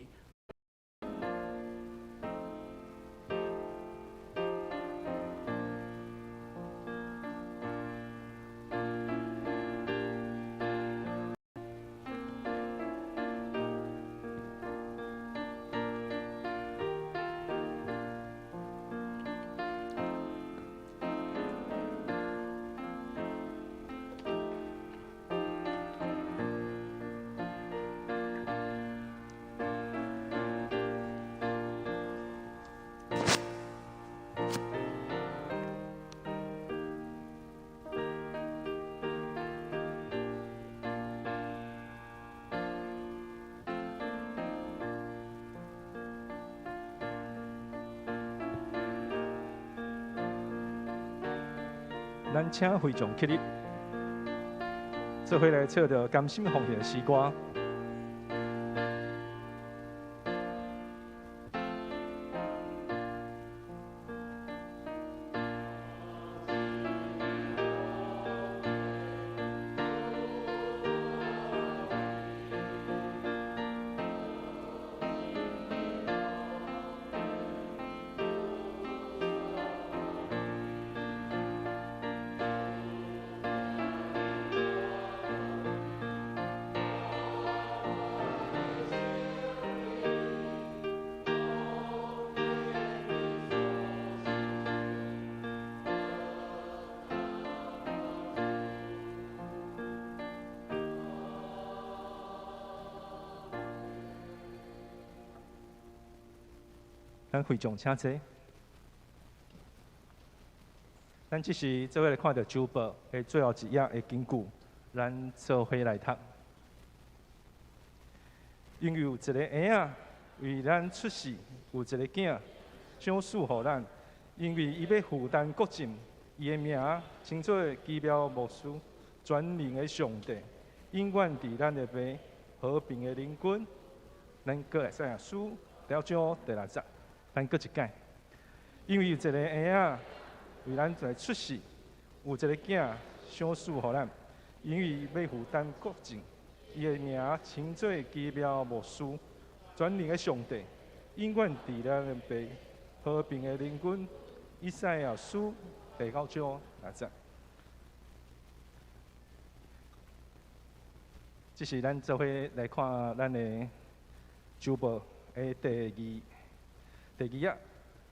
D: 咱请会众起立，做伙来唱著甘心奉献的诗歌。咱会众请坐。咱这时做伙来看著周报的最后一页的根据，咱做伙来读。因为有一个婴仔为咱出世，有一个囝赏赐予咱，因为伊欲负担国政，伊的名称做奇妙牧师，全能的上帝，永远伫咱的父，和平的灵君。咱阁来以赛亚书第九章第六节。咱阁一摆，因为有一个婴仔为咱来出世，有一个囝赏赐予咱，因为欲负担国政，伊的名称做奇妙牧师，全能的上帝，永远伫咱的父，和平的灵君。以赛亚书第九章六节。这是咱做伙来看咱的周报的第二页，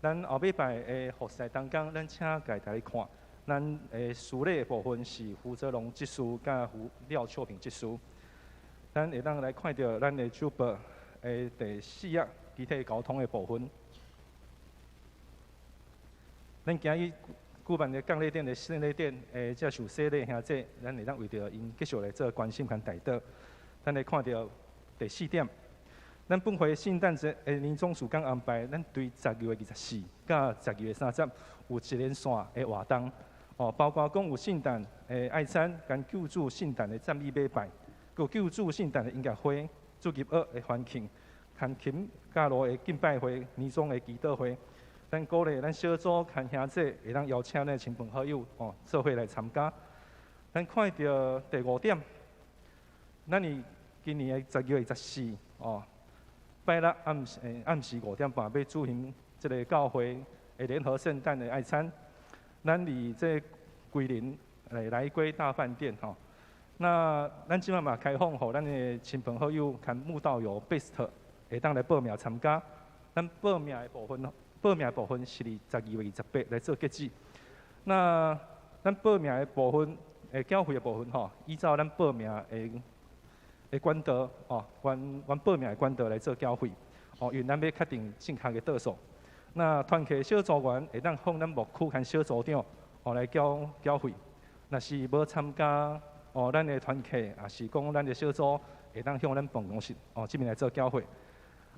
D: 咱后礼拜的服事当中，咱请家己来看。咱的司礼的部分是胡泽龙执事佮胡廖秋平执事。咱会当来看著咱的周报的第四页，肢体沟通的部分。咱今日举办的降礼典的圣礼典的这受洗礼兄弟，咱会当为著𪜶继续来做关心佮代祷。咱来看著第四点。咱本会圣诞节的年终事工安排，咱对10月24佮10月30有一连串的活动，哦，包括讲有圣诞的爱餐，佮救主圣诞的赞美礼拜，阁有救主圣诞的音乐会、主日学的欢庆、弹琴教路的敬拜会、年终的祈祷会。咱鼓励咱小组佮兄弟会当邀请咱亲朋好友哦，做伙来参加。咱看著第五点，咱伫今年的10月24哦。拜六暗时5点半欲举行这个教会的联合圣诞的爱餐，咱伫这龟林来归大饭店吼。那咱这摆嘛开放予咱的亲朋好友佮慕道友 Best 会当来报名参加。咱报名的部分報名的部分是佇12月28來做截止。那咱報名的部分，繳費的部分吼，依照咱報名的管道哦，阮報名的管道來做繳費。哦，因為咱欲確定正確的桌數。那團契小組員會當向咱牧區和小組長哦來繳費。若是無參加哦，咱的團契，抑是講咱的小組，會當向咱辦公室哦這邊來做繳費。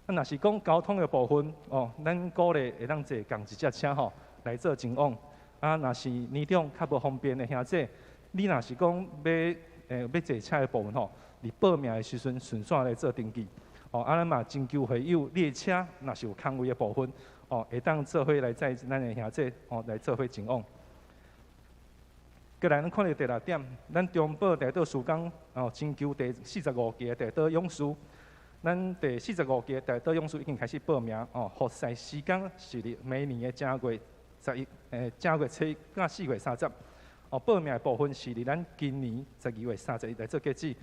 D: 啊，若是講交通的部分哦，咱鼓勵會當坐仝一隻車吼來做前往。啊，若是年長較無方便的兄姊，你若是講欲坐車的部分吼，佇報名的時陣順紲來做登記。哦，啊，咱嘛徵求會友，你的車若是有空位的部分，哦，會當做伙來載咱的兄姊，哦，來做伙前往。過來，咱看著第六點，咱中保代禱事工哦，徵求第45期的代禱勇士。咱第45期的代禱勇士已經開始報名哦，服侍時間是佇每年的正月十一，正月初一到4月30。哦，報名的部分是佇咱今年12月31來做截止。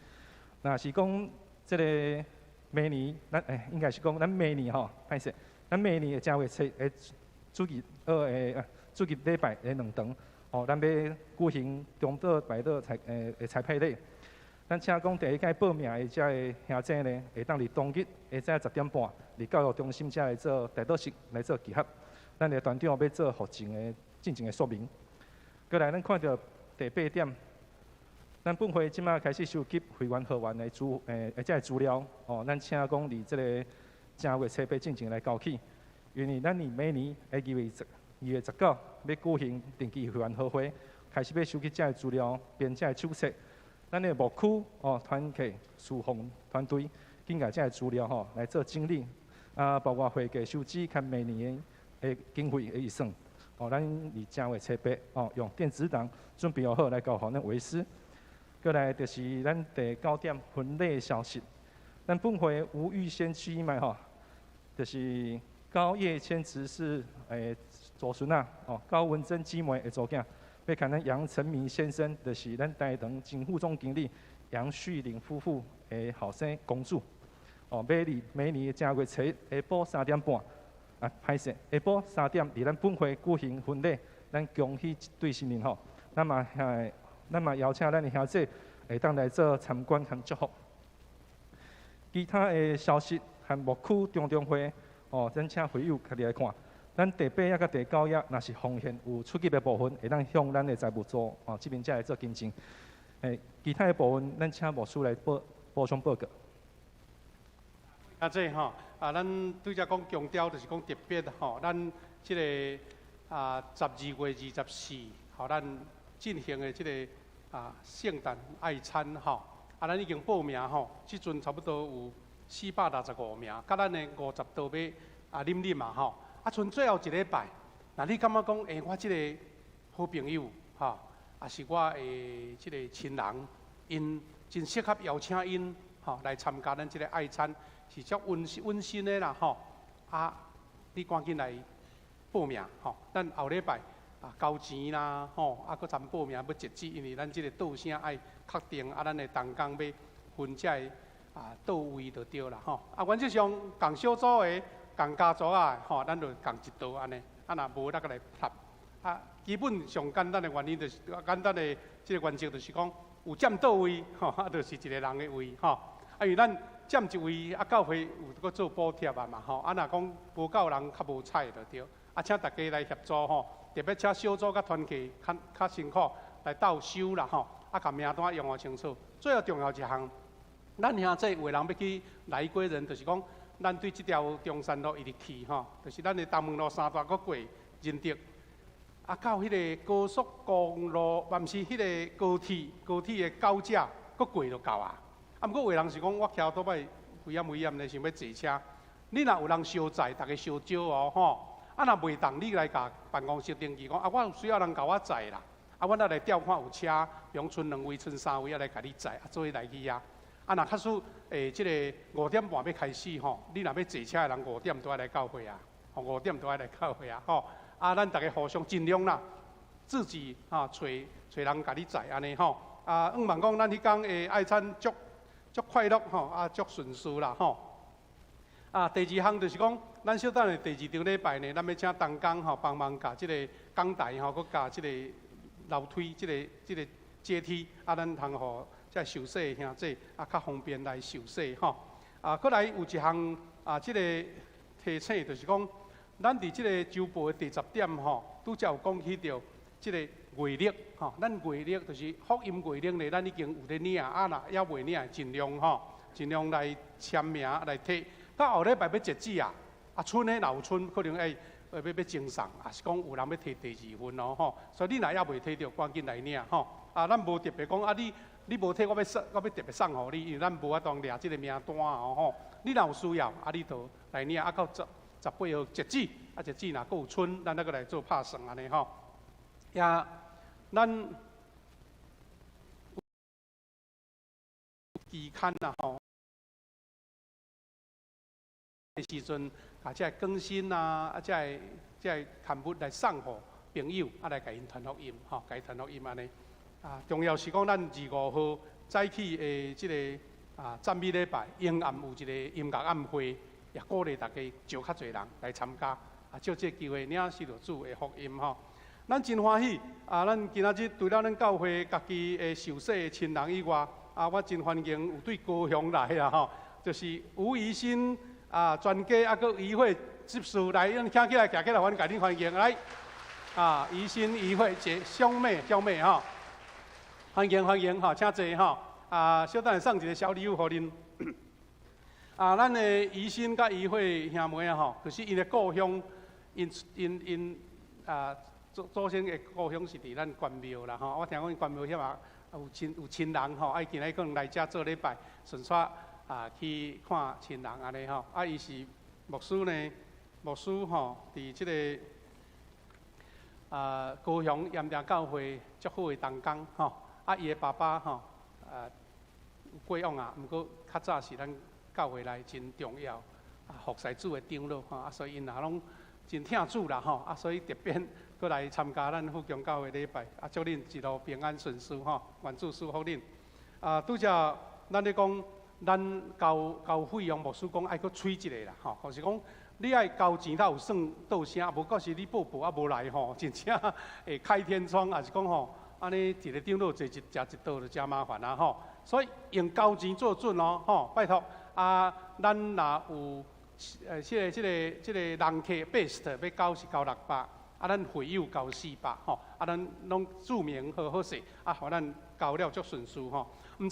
D: 若是講這個明年，咱應該是講咱明年吼，歹勢，咱明年的正月初一主日禮拜的兩堂。哦，咱欲舉行中島代禱的差派禮。咱請講第一屆報名的遮个兄姊呢，會當佇當日下晝10點半，佇教育中心遮來做代禱室來做集合。咱的團長欲做服前的進前的說明。過來，咱看著第八點，咱本會這馬開始收集會員會員的這个資料。哦，咱請講佇這个正月初八進前來交起，因為咱佇明年的2月19欲舉行定期會員好會，開始欲收集這个資料，編這个手冊。咱的牧區哦，團契侍奉團隊，緊共這个資料吼來做整理，啊，包括會計收支佮明年的經費的預算。哦，咱佇正月初八哦，用電子檔準備好來交予咱維師。過來就是咱第九點婚禮消息。咱本會吳玉仙姊妹吼，就是高葉千執事祖孫仔哦，高文珍姊妹的查某囝，欲共咱楊成明先生，就是咱台糖前副總經理楊旭玲夫婦的後生公主。哦，欲佇明年的正月初一下晡3點半，啊，歹勢，下晡三點佇咱本會舉行婚禮，咱恭喜這對新人吼。咱嘛邀請咱的兄姊會當來做參觀和祝福。其他的消息和牧區中中會，哦，咱請會友家己來看。咱第八頁佮第九頁，若是奉獻有出入的部分，會當向咱的財務組哦這邊才來做跟進。其他的部分，咱請牧師來補充報告。
C: 啊，這吼，啊，咱拄才講強調，就是講特別吼，咱這个12月24，吼，咱進行的這个聖誕愛餐吼，啊，咱已經報名吼，這陣差不多有465名，佮咱的50桌欲啉啉嘛吼，啊，賰最後一禮拜，若你感覺講，我這个好朋友吼，抑是我的這个親人，𪜶真適合邀請𪜶吼來參加咱這个愛餐。是足溫馨的啦吼，啊，你趕緊來報名吼，咱後禮拜交錢啦吼，啊，閣參報名欲截止，因為咱這个桌聲愛確定，啊，咱的同工欲分這个桌位就對啦吼。啊，原則上仝小組的、仝家族仔吼，咱就仝一桌按呢，啊，若無咱閣來合。啊，基本上簡單的原因就是簡單的這个原則就是講，有佔桌位吼，啊，就是一个人的位吼，啊，因為咱佔一位，啊，教會有閣做補貼啊嘛吼，啊，若講無夠人較無彩就對，啊，請大家來協助吼，特別請小組佮團契較較辛苦來鬥收啦吼，啊，共名單用予清楚。最後重要一項，咱兄弟有的人欲去來歸仁，就是講咱對這條中山路一直去吼，就是咱的東門路三段閣過仁德，啊，到彼个高速公路，嘛毋是彼个高鐵，高鐵的高架，閣過就到啊。啊，毋過有的人是講，我騎倒擺危險危險咧，想欲坐車。你若有人相載，逐家相招哦吼。啊，若袂當，你來共辦公室登記講，啊，我有需要人共我載啦。啊，阮仔來調看有車，比如賰兩位、賰三位，啊來共你載，啊，做伙來去遐。啊，若假使這个5點半欲開始吼，你若欲坐車的人五點都愛來教會啊，吼，五點都愛來教會啊，吼。啊，咱逐家互相盡量啦，自己揣揣人共你載按呢吼。啊，向望講咱彼工的愛餐足足快樂吼，啊，足順遂啦吼。啊，第二項就是講，咱小等下第二場禮拜呢，咱欲請同工吼幫忙共這个講台吼，閣共這个樓梯、這个階梯，啊，咱通予這受洗的兄弟啊較方便來受洗吼。啊，閣來有一項啊，這个提醒就是講，咱佇這个週報的第十點吼，拄才有講起著這个月曆吼，咱月曆就是福音月曆呢，咱已經有咧領啊，若猶未領，盡量吼，盡量來簽名來提。到後禮拜欲截止啊，啊春的若有春，可能愛欲贈送，抑是講有人欲提第二份哦吼。所以你若猶未提著，趕緊來領吼。啊，咱無特別講啊，你無提，我欲特別送予你，因為咱無法度掠這个名單哦吼。你若有需要，啊，你就來領，啊，到十八號截止，啊，截止若閣有春，咱再閣來做拍算按呢吼。也，咱期刊啦吼。的時陣，共這个更新啊，啊，這个刊物來送予朋友，啊，來共𪜶傳福音，吼，共𪜶傳福音按呢。啊，重要是講咱25號早起的這个啊讚美禮拜，永暗有一个音樂晚會，也鼓勵大家招較濟人來參加，啊，藉這个機會領受著主的福音吼。咱真歡喜，啊，咱今仔日除了咱教會家己的受洗的親人以外，啊，我真歡迎有對高雄來啦吼，就是吳怡欣。啊，全家啊，閣怡慧執事來，恁徛起來，徛起來，阮共恁歡迎來。啊，怡欣、怡慧姐兄妹、兄妹吼，歡迎歡迎吼，請坐吼。啊，小等下送一个小禮物予恁。啊，咱的怡欣佮怡慧兄妹啊吼，可是𪜶的故鄉，𪜶𪜶𪜶啊祖先的故鄉是佇咱關廟啦吼。我聽講𪜶關廟遐嘛有親人吼，啊，伊今日可能來遮做禮拜，順紲。啊，去看親人按呢吼，啊，伊是牧師呢，牧師吼，佇這个啊高雄鹽埕教會足好的同工吼，啊，伊的爸爸吼，啊有過往啊，毋過較早是咱教會內真重要啊服侍主的長老吼，啊，所以𪜶也攏真疼主啦吼，啊，所以特別閣來參加咱富強教會禮拜，啊，祝恁一路平安順遂吼，願主賜福恁。啊，拄才咱咧講。咱交交費用，牧師講愛閣催一下啦，吼，就是講你愛交錢才有算倒聲，無到時你報報啊無來吼，真正會開天窗，抑是講吼，按呢一个長老坐一食一桌就誠麻煩啊吼，所以用交錢做準哦，吼，拜託啊，咱若有這个人客 best 欲交是交600，啊，咱會友交400，吼，啊，咱攏註明好好勢，啊，予咱交了足順序吼，毋知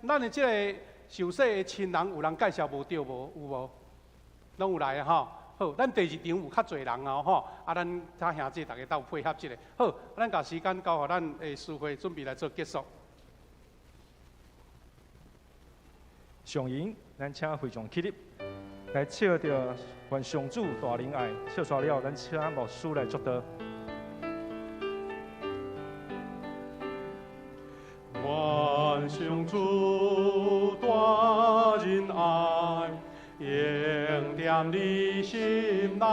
C: 咱的這个。受洗的親人有人介紹無著無？有無？攏有來吼。好，咱第二場有較濟人哦吼。啊，咱請兄弟逐家鬥配合一下。好，咱共時間交予咱的司會準備來做結束。
D: 上銀，咱請會眾起立，來唱著願上主大仁愛，唱煞了，咱請牧師來祝禱。
C: 願上主大仁愛，永踮你心內，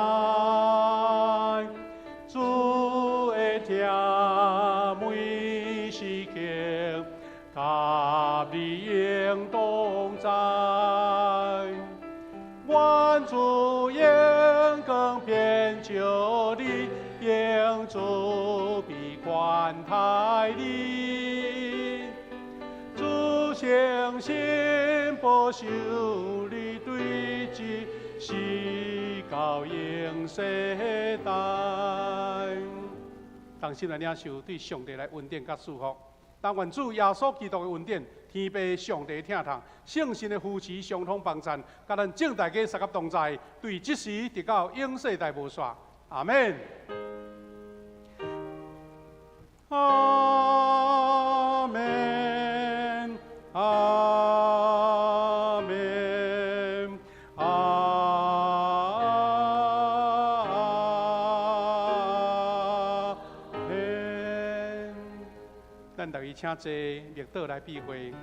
C: 主的疼每時刻，佮你永同在。願主榮光遍照你，永慈悲寬待你。主誠心保守你，對這世到永世代。同心來領受對上帝來恩典佮祝福。但願主耶穌基督的恩典、天父上帝疼痛、聖神的扶持、相通幫贊，佮咱眾大家相佮同在，對這時直到永世代無煞。阿們。阿們，阿們，阿們。咱大家請坐，默禱來閉會。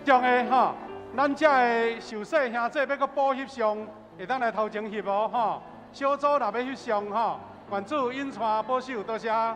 C: 中的吼，咱遮的受洗兄姊欲閣補翕相，會當來頭前翕哦吼。小組若欲翕相吼，願主引帶保守，多謝。